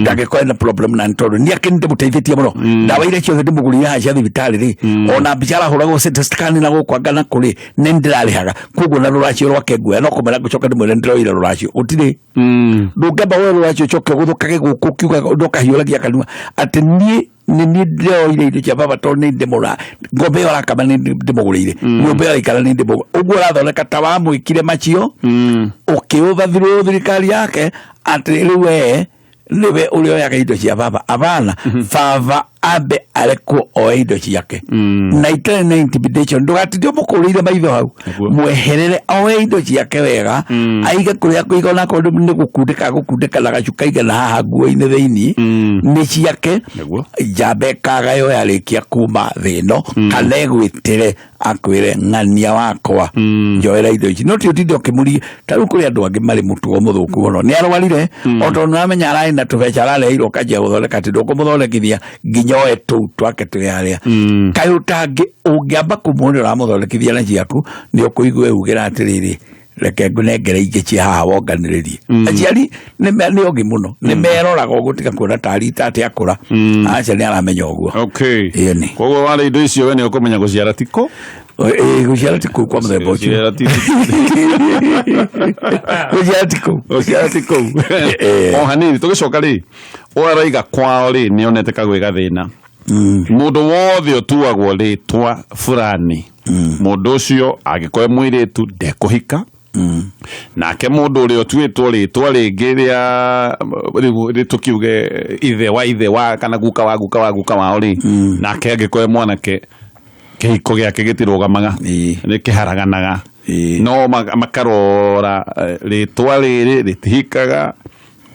ndangĩkorwo na problem na tondũ nĩ akĩ ndĩmũteithĩtie mũno. Ndawa iria ciothe ndĩmũgũrĩire haha cia thibitarĩ rĩ, ona mbica arahũragwo CT scan na gũkũ anga na kũrĩ nĩ ndĩrarĩhaga. Koguo na rũracio rwake nguoya, no kũmera ngũcoka ndĩmwĩre ndĩroire rũracio gũtirĩ. Ndũngĩamba woe rũracio ũcoke ũgũthũkage gũkũ ũkiuga ndũkahiũragia kanua atĩ niĩ nĩ niĩ ndĩroire indo cia baba, tondũ nĩ ndĩmũra ng'ombe ĩyo arakama nĩ ndĩmũgũrĩire, nyũmba ĩyo araikara nĩ ndĩmũgũrĩire. Ũguo ũrathondeka ta wamwĩkire macio, ũkĩũtha thirikari yake atĩ rĩu we nĩwe ũrĩa oyaga indo cia baba. Abana baba ambe arekwo oe indo ciake na itarĩ na intimidation, ndũgatinde ũmũkũrĩire maitho hau. Nĩguo. Mweherere oe indo ciake wega, aige kũrĩa kũiga, onakorwo nĩ gũkundĩka gũkundĩka na gacuka igana haha nguo-inĩ thĩiniĩ, nĩ ciake. Nĩguo. Njamba ĩkagayo yarĩkia kuma thĩ ĩno, kana ĩgwĩtĩre akwĩre ng'ania wakwa, njoera indo ici, no ti ũtinde ũkĩmũria. Ta rĩu kũrĩ andũ angĩ marĩ mũtugo mũthũku mũno, nĩ arwarire, o tondũ nĩũramenya ararĩ na tũbeca arareheirwo, ũkanjia gũthondeka atĩ ndũkũmũthondekithia nginya oe tũu twake twĩ harĩa. Kaĩ ũtangĩ ũngĩamba kũmuona ũramũthondekithia na ciaku, nĩ ũkũigua ugĩra atĩrĩrĩ, Reke ngũnengere ingĩ cia haha wonganĩrĩrie. Aciari nĩ ogi mũno, nĩ meroraga ũguo tiga kuona tarĩ ta atĩ akũra. Aca, nĩ aramenya ũguo. Ĩni. Koguo warĩ indo icio, we nĩ ũkũmenya gũciara tiko. Ĩĩ, gũciara ti kũu kwa mũthemba ũcio. Gũciara ti. Gũciara ti kũu. Gũciara ti kũu. O hanini tũgĩcoka rĩ, ũraiga kwao rĩ, nĩ onete kagwĩ gathĩna. Mũndũ wothe ũtuagwo rĩtwa fulani, mũndũ ũcio angĩkorwo e mũirĩtu ndekũhika. Nake mũndũ ũrĩa ũtuĩtwo rĩtwa rĩngĩ rĩa rĩu tũkiuge ithe wa ithe wa kana guka wa guka wa guka wao rĩ, nake angĩkorwo e mwanake, kĩhiko gĩake gĩtirũgamaga, nĩ kĩharaganaga. No makarora rĩtwa rĩrĩ rĩtihikaga,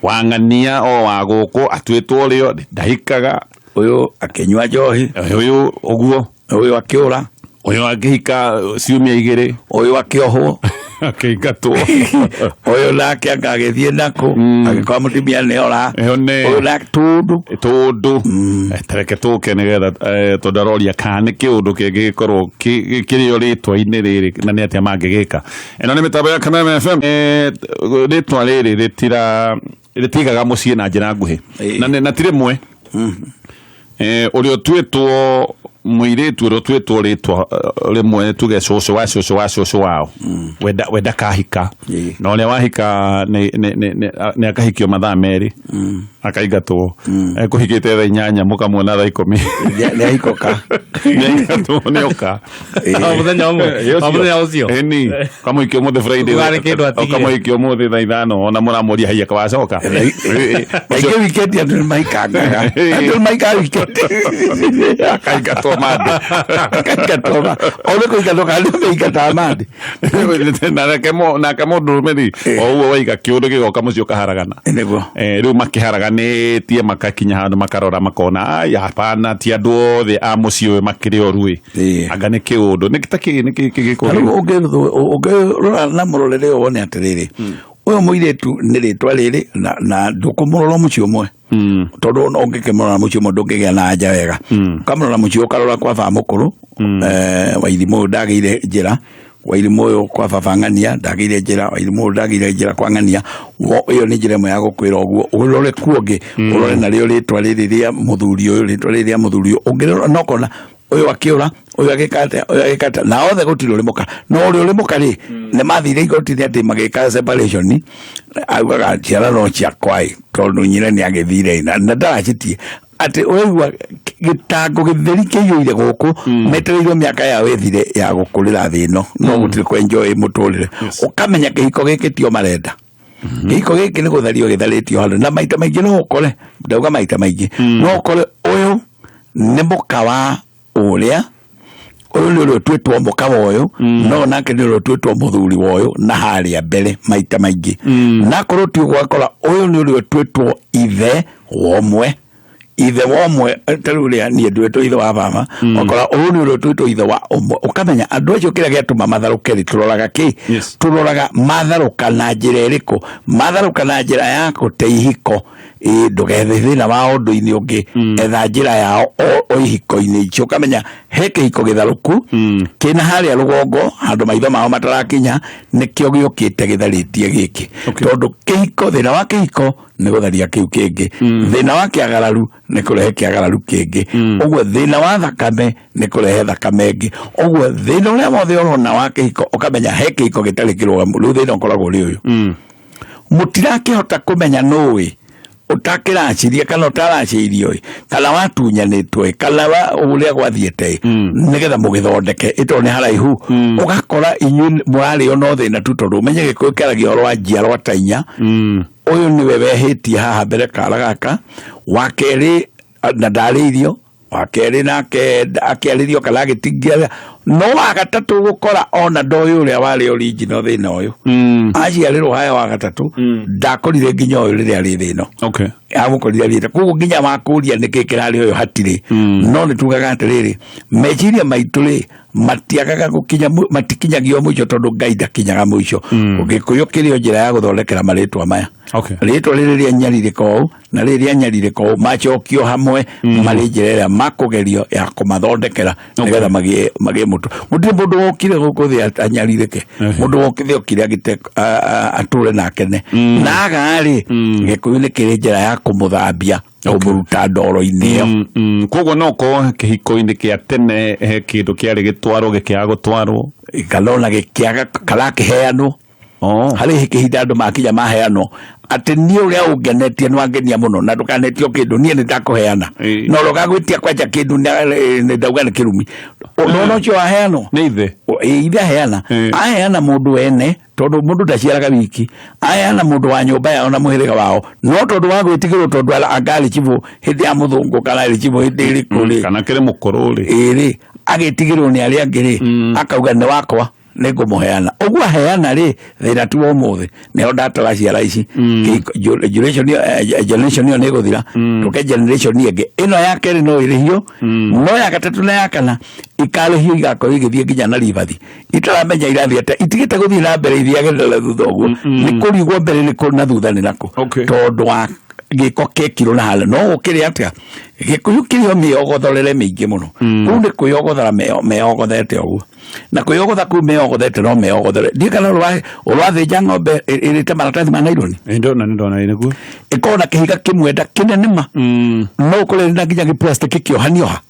wang'ania o wa gũkũ atuĩtwo rĩo ndahikaga. Ũyũ akĩnyua njohi. Ũyũ ũguo. Ũyũ akĩũra. Ũyũ angĩhika ciumia 2. Ũyũ akĩohwo. Akĩingatwo. Ũyũ nake anga agĩthiĩ nakũ, agĩkora mũtumia nĩ ora. Ĩyo nĩ. Ũyũ na tũndũ. Tũndũ. Tareke tũke nĩgetha tondũ aroria kana nĩ kĩũndũ kĩngĩgĩkorwo kĩrĩ o rĩtwa-inĩ rĩrĩ na nĩ atĩa mangĩgĩka. Ĩno nĩ mĩtambo ya Kameme FM. Rĩtwa rĩrĩ rĩtigaga mũciĩ na njĩra nguhĩ. Na ti rĩmwe. Ũrĩa ũtuĩtwo mũirĩtu, ũrĩa ũtuĩtwo rĩtwa rĩmwe, tuge cũcũ wa cũcũ wa cũcũ wao, wenda kahika, na ũrĩa wahika nĩ akahikio mathaa 2 akaingatwo. Ekũhikĩte thaa 8, mũkamuona thaa 10. Nĩ ahikoka. Nĩ aingatwo, nĩ oka. O mũthenya ũmwe. O mũthenya ũcio. Ĩni kamũikia ũmũthĩ Friday. Kwarĩ kĩndũ atigire. Ũkamũikia ũmũthĩ thaa 5, ona mũramũria haiya kawacoka. Kaingĩ wikendi andũ nĩ maikangaga, andũ nĩ maikaga wikendi. Akaingatwo mande. Akaingatwo o nĩ kũingatwo kana nĩ maingataga mande. Nake mũndũrũme rĩ, o ũguo waiga kĩũndũ gĩgoka mũciĩ ũkaharagana. Nĩguo. Rĩu makĩharaganĩtie makakinya handũ makarora makona ai hapana, ti andũ othe a mũciĩ ũyũ makĩrĩ oru ĩ. Anga nĩ kĩũndũ nĩ ta kĩ nĩ kĩ Na rĩu kĩgĩkũ. Ũngĩrora na mũrorere ũyũ wone atĩrĩrĩ, ũyũ mũirĩtu nĩ rĩtwa rĩrĩ na ndũkũmũrora mũciĩ ũmwe, tondũ ona ũngĩkĩmũrora mũciĩ ũmwe ndũngĩgĩa na anja wega. Ũkamũrora mũciĩ, ũkarora kwa baba mũkũrũ, Wairimũ ũyũ ndagĩire njĩra, Wairimũ ũyũ kwa baba ng'ania ndagĩire njĩra, Wairimũ ũyũ ndagĩire njĩra kwa ng'ania. Ĩyo nĩ njĩra ĩmwe ya gũkwĩra ũguo. Ũrore kuo ũngĩ, ũrore narĩo rĩtwa rĩrĩ rĩa mũthuri ũyũ, rĩtwa rĩrĩ rĩa mũthuri ũyũ, ũngĩrora no kona ũyũ akĩũra, ũyũ agĩka atĩa, ũyũ agĩka atĩa, na othe gũtirĩ ũrĩ mũka. No ũrĩa ũrĩ mũka rĩ, nĩ mathire igoti-inĩ atĩ magĩka separation, augaga ciana no ciakwa ĩ, tondũ nyina nĩ agĩthire na ndaracitie atĩ ũraigua gĩtango gĩtheri kĩiyũire gũkũ, metereirwo mĩaka yao ĩthire ya gũkũrĩra thĩ ĩno, no gũtirĩ kwenjoy mũtũrĩre. Ũkamenya kĩhiko gĩkĩ tio marenda, kĩhiko gĩkĩ nĩ gũthario gĩtharĩtio handũ. Na maita maingĩ no ũkore, ndauga maita maingĩ, no ũkore ũyũ nĩ mũka wa ũrĩa, ũyũ nĩ ũrĩa ũtuĩtwo mũka wa ũyũ, no nake nĩ ũrĩa ũtuĩtwo mũthuri wa ũyũ na harĩa mbere maita maingĩ. Na akorwo ti ũguo, akora ũyũ nĩ ũrĩa ũtuĩtwo ithe wa ũmwe, ithe wa ũmwe, ta rĩu ũrĩa niĩ nduĩtwo ithe wa baba, ũkora ũyũ nĩ ũrĩa ũtuĩtwo ithe wa ũmwe. Ũkamenya andũ acio kĩrĩa gĩatũma matharũke rĩ, tũroraga kĩ? Tũroraga matharũka na njĩra ĩrĩkũ? Matharũka na njĩra ya gũte ihiko, ĩ ndũgethe thĩna wa ũndũ-inĩ ũngĩ, etha njĩra yao o ihiko-inĩ icio. Ũkamenya he kĩhiko gĩtharũku kĩna harĩa rũgongo handũ maitho mao matarakinya, nĩkĩo gĩũkĩte gĩtharĩtie gĩkĩ. Tondũ kĩhiko, thĩna wa kĩhiko nĩ gũtharia kĩu kĩngĩ, thĩna wa kĩagararu nĩ kũrehe kĩagararu kĩngĩ, ũguo thĩna wa thakame nĩ kũrehe thakame ĩngĩ, ũguo thĩna ũrĩa wothe ũrona wa kĩhiko, ũkamenya he kĩhiko gĩtarĩ kĩrũgamu. Rĩu thĩna ũkoragwo ũrĩ ũyũ, mũtirakĩhota kũmenya nũĩ ũtakĩracirie kana ũtaracĩirio ĩ, kana watunyanĩtwo ĩ, kana ũrĩa gwathiĩte ĩ, nĩgetha mũgĩthondeke ĩtondũ nĩ haraihu. Ũgakora inyuĩ mũrarĩo no thĩna tu, tondũ ũmenye Gĩkũyũ kĩaragia ũhoro wa njiarwa ta inya. Ũyũ nĩwe wehĩtie haha mbere kara gaka wa kerĩ na ndarĩirio, wa kerĩ nake akĩarĩrio kana agĩtingia, no wa gatatũ gũkora ona ndoĩ ũrĩa warĩ original thĩna ũyũ. Aciarĩrwo haya wa gatatũ, ndakorire nginya ũyũ rĩrĩa arĩ thĩ ĩno. Amũkorire athiĩte koguo nginya wakũria nĩkĩ kĩrarĩ ũyũ hatirĩ. No nĩ tugaga atĩrĩrĩ, meciria maitũ rĩ matiagaga gũkinya, matikinyagio mũico tondũ Ngai ndakinyaga mũico. Gĩkũyũ kĩrĩ o njĩra ya gũthondekera marĩtwa maya. Rĩtwa rĩrĩ rĩa nyarirĩka ũũ na rĩrĩ rĩa nyarirĩka ũũ macokio hamwe marĩ njĩra ĩrĩa makũgerio ya kũmathondekera nĩgetha magĩe mũtũ. Gũtirĩ mũndũ wokire gũkũ thĩ anyarirĩke. Mũndũ wokire okire agĩte atũre na akene. Na aga rĩ, Gĩkũyũ nĩ kĩrĩ njĩra ya kũmũthambia, kũmũruta ndoro-inĩ ĩyo. Koguo no korwo kĩhiko-inĩ kĩa tene he kĩndũ kĩarĩ gĩtwarwo gĩkĩaga gũtwarwo, kana ona gĩkĩaga kana kĩheanwo. Harĩ kĩhinda andũ makinya maheanwo atĩ niĩ ũrĩa ũngenetie nĩ wangenia mũno na ndũkanetio kĩndũ, niĩ nĩ ndakũheana. No ũgagwĩtia kwanja kĩndũ nĩ ndauga nĩ kĩrumi. Ũndũ ũcio waheanwo nĩ ithe. Ithe aheana. Aheana mũndũ wene tondũ mũndũ ndaciaraga wiki. Aheana mũndũ wa nyũmba yao na mũhĩrĩga wao, no tondũ wa gwĩtigĩrwo tondũ angarĩ chibũ hĩndĩ ya mũthũngũ kana arĩ chibũ hĩndĩ ĩrĩkũ rĩ. Kana kĩrĩ mũkũrũ rĩ. Ĩĩ rĩ, agĩtigĩrwo nĩ arĩa angĩ rĩ, akauga nĩ wakwa nĩngũmũheana. Ũguo aheana rĩ, thĩna ti wa ũmũthĩ, nĩho ndatara ciara ici. Generation ĩyo nĩ ĩgũthira, tũke generation ĩngĩ. Ĩno ya kerĩ no ĩrĩhio, no ya gatatũ na ya kana ikarĩhio igakorwo igĩthiĩ nginya na ribathi. Itaramenya irathiĩ atĩa, itigĩte gũthiĩ na mbere ithiage na thutha ũguo. Nĩ kũrigwo mbere nĩ kũ na thutha nĩ nakũ. Tondũ wa gĩko kĩekirwo na harĩa. No gũkĩrĩ atĩa, Gĩkũyũ kĩrĩ o mĩogothorere mĩingĩ mũno. Kũu nĩ kwĩyogothora meyogothete ũguo. Na kwĩyogotha kũu meyogothete no meyogothore. Ndiũĩ kana ũrathĩnja ng'ombe ĩrĩte maratathi ma naironi. Ĩ, ndona, nĩ ndona, ĩ, nĩguo. Ĩkorwo na kĩhiga kĩmwe nda kĩnene ma. No ũkore na nginya gĩ-plastic kĩohanio ha.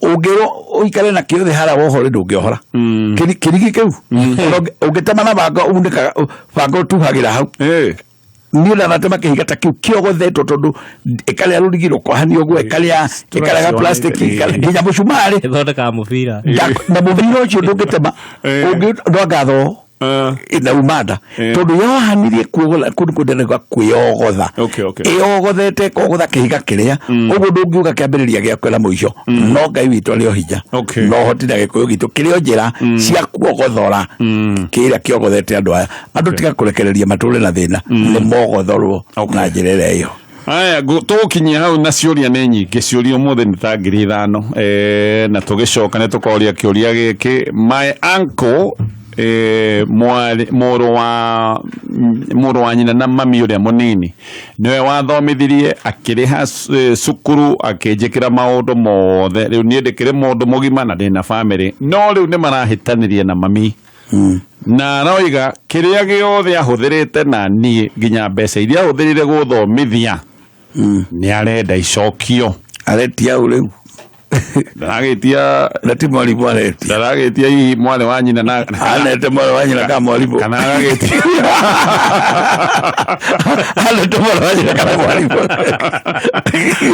Ũngĩrwo ũikare na kĩo thĩ harĩa wohore ndũngĩohora. Kĩrigi kĩu. Ũngĩtema na banga unĩkaga, banga ũtuhagĩra hau. Niĩ ndanatema kĩhiga ta kĩu kĩogothetwo tondũ ĩkarĩa rũrigi rũkohanio ũguo, ĩkarĩa ga plastic, ĩkarĩa nginya mũcumarĩ. Ĩthondekaga mũbira. Na mũbira ũcio ndũngĩtema, ndwangathoo. Na umanda. Tondũ yohanirie kuogotha, kũndũ kũndũ kwĩyogotha. Ĩyogothete ĩkogotha kĩhiga kĩrĩa, ũguo ndũngiuga kĩambĩrĩria gĩakwa na mũico. No Ngai witũ arĩ o hinya. No ũhoti na Gĩkũyũ gitũ kĩrĩ o njĩra cia kuogothora kĩrĩa kĩogothete andũ aya. Andũ tiga kũrekereria matũre na thĩna, nĩ mogothorwo na njĩra ĩrĩa ĩyo. Aya, tũgũkinyia hau na ciũria nĩ nyingĩ, ciũria ũmũthĩ nĩ ta 5,000. Na tũgĩcoka nĩ tũkoria kĩũria gĩkĩ. My uncle, mũrũ wa nyina na mami ũrĩa mũnini nĩwe wathomithirie, akĩrĩha cukuru, akĩnjĩkĩra maũndũ mothe. Rĩu niĩ ndĩkĩrĩ mũndũ mũgima na ndĩna bamĩrĩ, no rĩu nĩ marahĩtanirie na mami. Na aroiga kĩrĩa gĩothe ahũthĩrĩte na niĩ nginya mbeca iria ahũthĩrire gũthomithia nĩ arenda icokio. Aretia ũ rĩu? Ndaragĩtia Na ti mwarimũ aretia. Ndaragĩtia hihi mwarĩ wa nyina na Anete mwarĩ wa nyina kana mwarimũ. Kana agagĩtia. Anete mwarĩ wa nyina kana mwarimũ.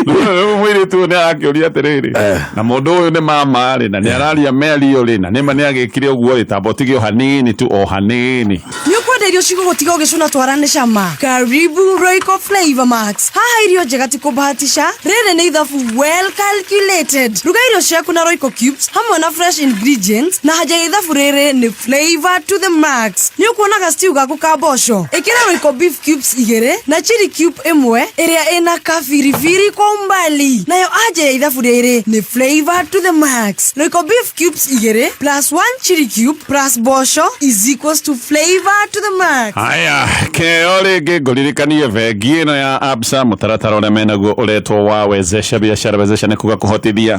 Rĩu mũirĩtu ũyũ nĩ arakĩũria atĩrĩrĩ, na mũndũ ũyũ nĩ mama rĩ, na nĩ araria mĩario rĩ, na nĩma nĩ agĩkire ũguo rĩ, tamba ũtige o hanini tu, o hanini. Nĩ ũkwenda irio cigũgũtiga ũgĩcũna twara nĩ cama? Karibu Royco Flavor Max. Haha irio njega ti kũbahatisha, rĩrĩ nĩ ithabu well calculated. Ruga irio ciaku na Royco Cubes hamwe na fresh ingredients, na haja ya ithabu rĩrĩ nĩ flavor to the max. Nĩ ũkuona ga stew gaku ka mboco, ĩkĩra Royco beef cubes igĩrĩ na chili cube ĩmwe ĩrĩa ĩna kabiribiri kwa umbali. Nayo anja ya ithabu rĩrĩ nĩ flavor to the max. Royco beef cubes igĩrĩ plus 1 chili cube plus mboco is equals to flavor to the max. Haya, keo rĩngĩ ngũririkanie bengi ĩno ya Absa, mũtaratara ũrĩa menaguo ũretwo wa wezesha biashara. Wezesha nĩ kuga kũhotithia.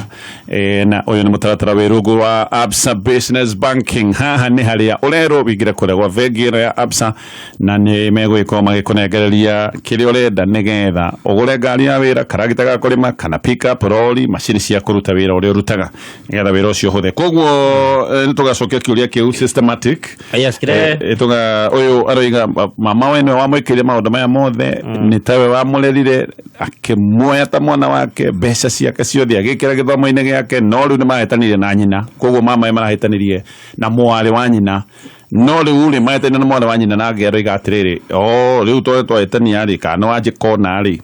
Na ũyũ nĩ mũtaratara wĩ rungu wa Absa Business Banking. Haha nĩ harĩa ũrerwo wĩingĩre kũrĩa gwa bengi ĩno ya Absa, na nĩ megũgĩkorwo magĩkũnengereria kĩrĩa ũrenda nĩgetha ũgũre ngari ya wĩra, karagita ga kũrĩma, kana pick-up, rori, macini cia kũruta wĩra ũrĩa ũrutaga nĩgetha wĩra ũcio ũhũthe. Koguo nĩ tũgacokia kĩũria kĩu systematic. Yes, kĩrĩa Tũga ũyũ aroiga mama we nĩwe wamwĩkĩire maũndũ maya mothe, nĩ tawe wamũrerire, akĩmuoya ta mwana wake, mbeca ciake ciothe agĩkĩra gĩthomo-inĩ gĩake, no rĩu nĩ mahĩtanirie na nyina. Koguo mama we marahĩtanirie na mwarĩ wa nyina. No rĩu rĩ, mahĩtanirie na mwarĩ wa nyina, na angĩ aroiga atĩrĩrĩ, o rĩu tondũ twahĩtania rĩ, kana nĩ wanjĩka ũna rĩ,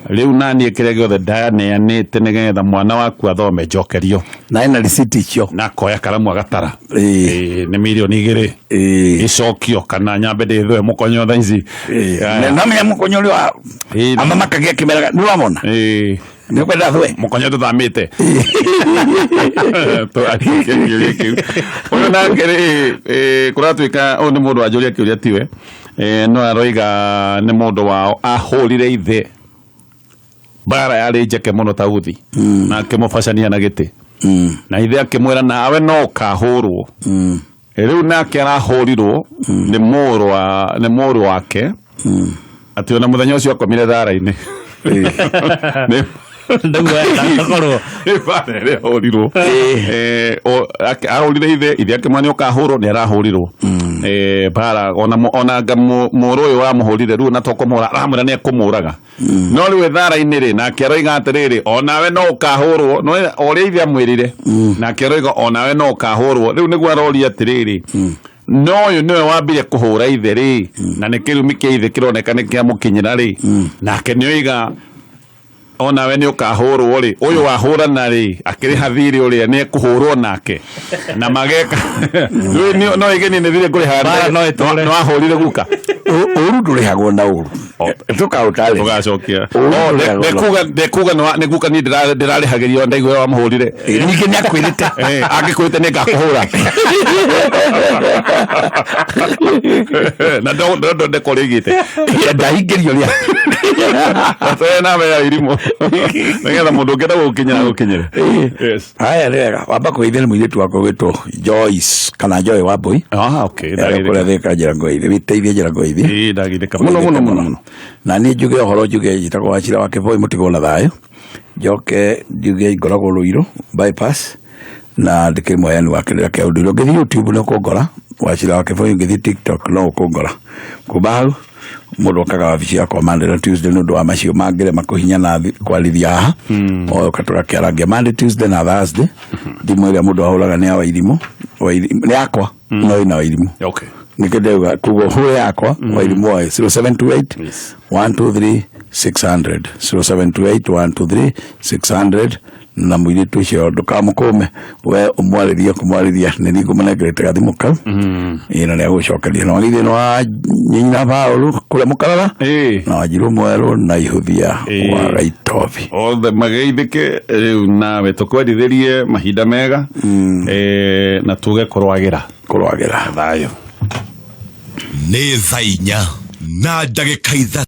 Rĩu naniĩ kĩrĩa gĩothe ndaneanĩte nĩgetha mwana waku athome njokerio. Na ena receipt icio. Na akoya karamu agatara. Ĩĩ. Nĩ mirioni 2. Ĩĩ. Icokio kana nyambe ndĩthwe mũkonyo thaa ici. Ĩĩ. Na menya mũkonyo ũrĩa wa Ĩĩ. amamakagia kĩmeraga nĩ ũramona. Ĩĩ. Nĩ ũkwenda thwe. Mũkonyo tũthamĩte. Tũrarĩkia kĩũria kĩu. Ũyũ nake rĩ, kũratuĩka ũyũ nĩ mũndũ wanjũria kĩũria tiwe. No aroiga nĩ mũndũ wao ahũrire ithe mbara yarĩ njeke mũno ta uthi na akĩmũbacania na gĩtĩ na ithe akĩmwĩra nawe no ũkahũrwo. Rĩu nake arahũrirwo nĩ mũrũ wake atĩ ona mũthenya ũcio akomire thara-inĩ. Ahũrirwo ahũrire ithe akĩmwĩra nĩ ũkahũrwo nĩ arahũrirwo bara ona mũrũ ũyũ wamũhũrire rĩu na to kũmũhũra aramwĩra nĩ ekũmũraga no rĩu thara-inĩ rĩ nake aroiga atĩrĩrĩ onawe no ũkahũrwo no ũrĩa ithe amwĩrire nake aroiga onawe no ũkahũrwo rĩu nĩguo aroria atĩrĩrĩ no ũyũ nĩwe wambire kũhũra ithe rĩ na nĩ kĩrumi kĩa ithe kĩroneka nĩ kĩamũkinyĩra rĩ nake nĩoiga onawe nĩ ũkahũrwo rĩ ũyũ wahũrana rĩ akĩrĩha thirĩ ũrĩa nĩ ekũhũrwo nake na mageka rĩu no ĩgenie nĩ thirĩ ngũrĩha no ahũrire guka ũru ndũrĩhagwo na ũru tũkaũtarĩria tũgacokia ndekuga nĩ guka niĩ ndĩrarĩhagĩrio ndaigua wamũhũrire ningĩ nĩ akwĩrĩte angĩkwĩrĩte nĩ ngakũhũra na ndekũrĩgĩte ndahingĩrio rĩa namba ya irimũ nĩgetha mũndũ ũngĩenda gũkinyĩra gũkinyĩre. Yes. Haya nĩ wega wamba kũgeithia nĩ mũirĩtu wakwa gwĩtwo Joyce kana Joy Wambui. Ah, okay. Kũrĩa Thika njĩra Ngoithi wĩteithie njĩra Ngoithi. Ĩĩ ndagithĩka mũno mũno mũno. Na niĩ njuge ũhoro njuge njĩtagwo Wachira wa Kĩboi mũtigwo na thayũ njoke njuge ngoragwo Ruiru bypass na ndĩkĩrĩ mũheani wa kĩrĩra kĩa ũndũire. Ũngĩthiĩ YouTube no ũkũngora Wachira wa Kĩboi, ũngĩthiĩ TikTok no ũkũngora. Kuma hau mũndũ okaga wabici yakwa Monday na Tuesday nĩ ũndũ wa macio mangĩrema kũhinya na kwarithia haha oka tũgakĩarangia Monday, Tuesday na Thursday. Thimũ ĩrĩa mũndũ ahũraga nĩ ya Wairimũ, nĩ yakwa no ĩna Wairimũ. Okay. Nĩkĩo ndauga koguo hũre yakwa Wairimũ wayo 0728 123 600 0728 123 600 na mũirĩtu ũcio ndũkamũkũme we ũmwarĩrie kũmwarĩria nĩ niĩ ngũmũnengerete gathimũ kau ĩĩ na nĩagũcokeria na wagithĩ nĩ wa nyina Paũlũ kũrĩa Mũkarara na Wanjirũ Mwerũ na Ihũthia wa Gaitobi othe mageithĩke rĩu nawe tũkwendithĩrie mahinda mega na tuge kũrwagĩra kũrwagĩra thayũ. Nĩ thaa 4:03.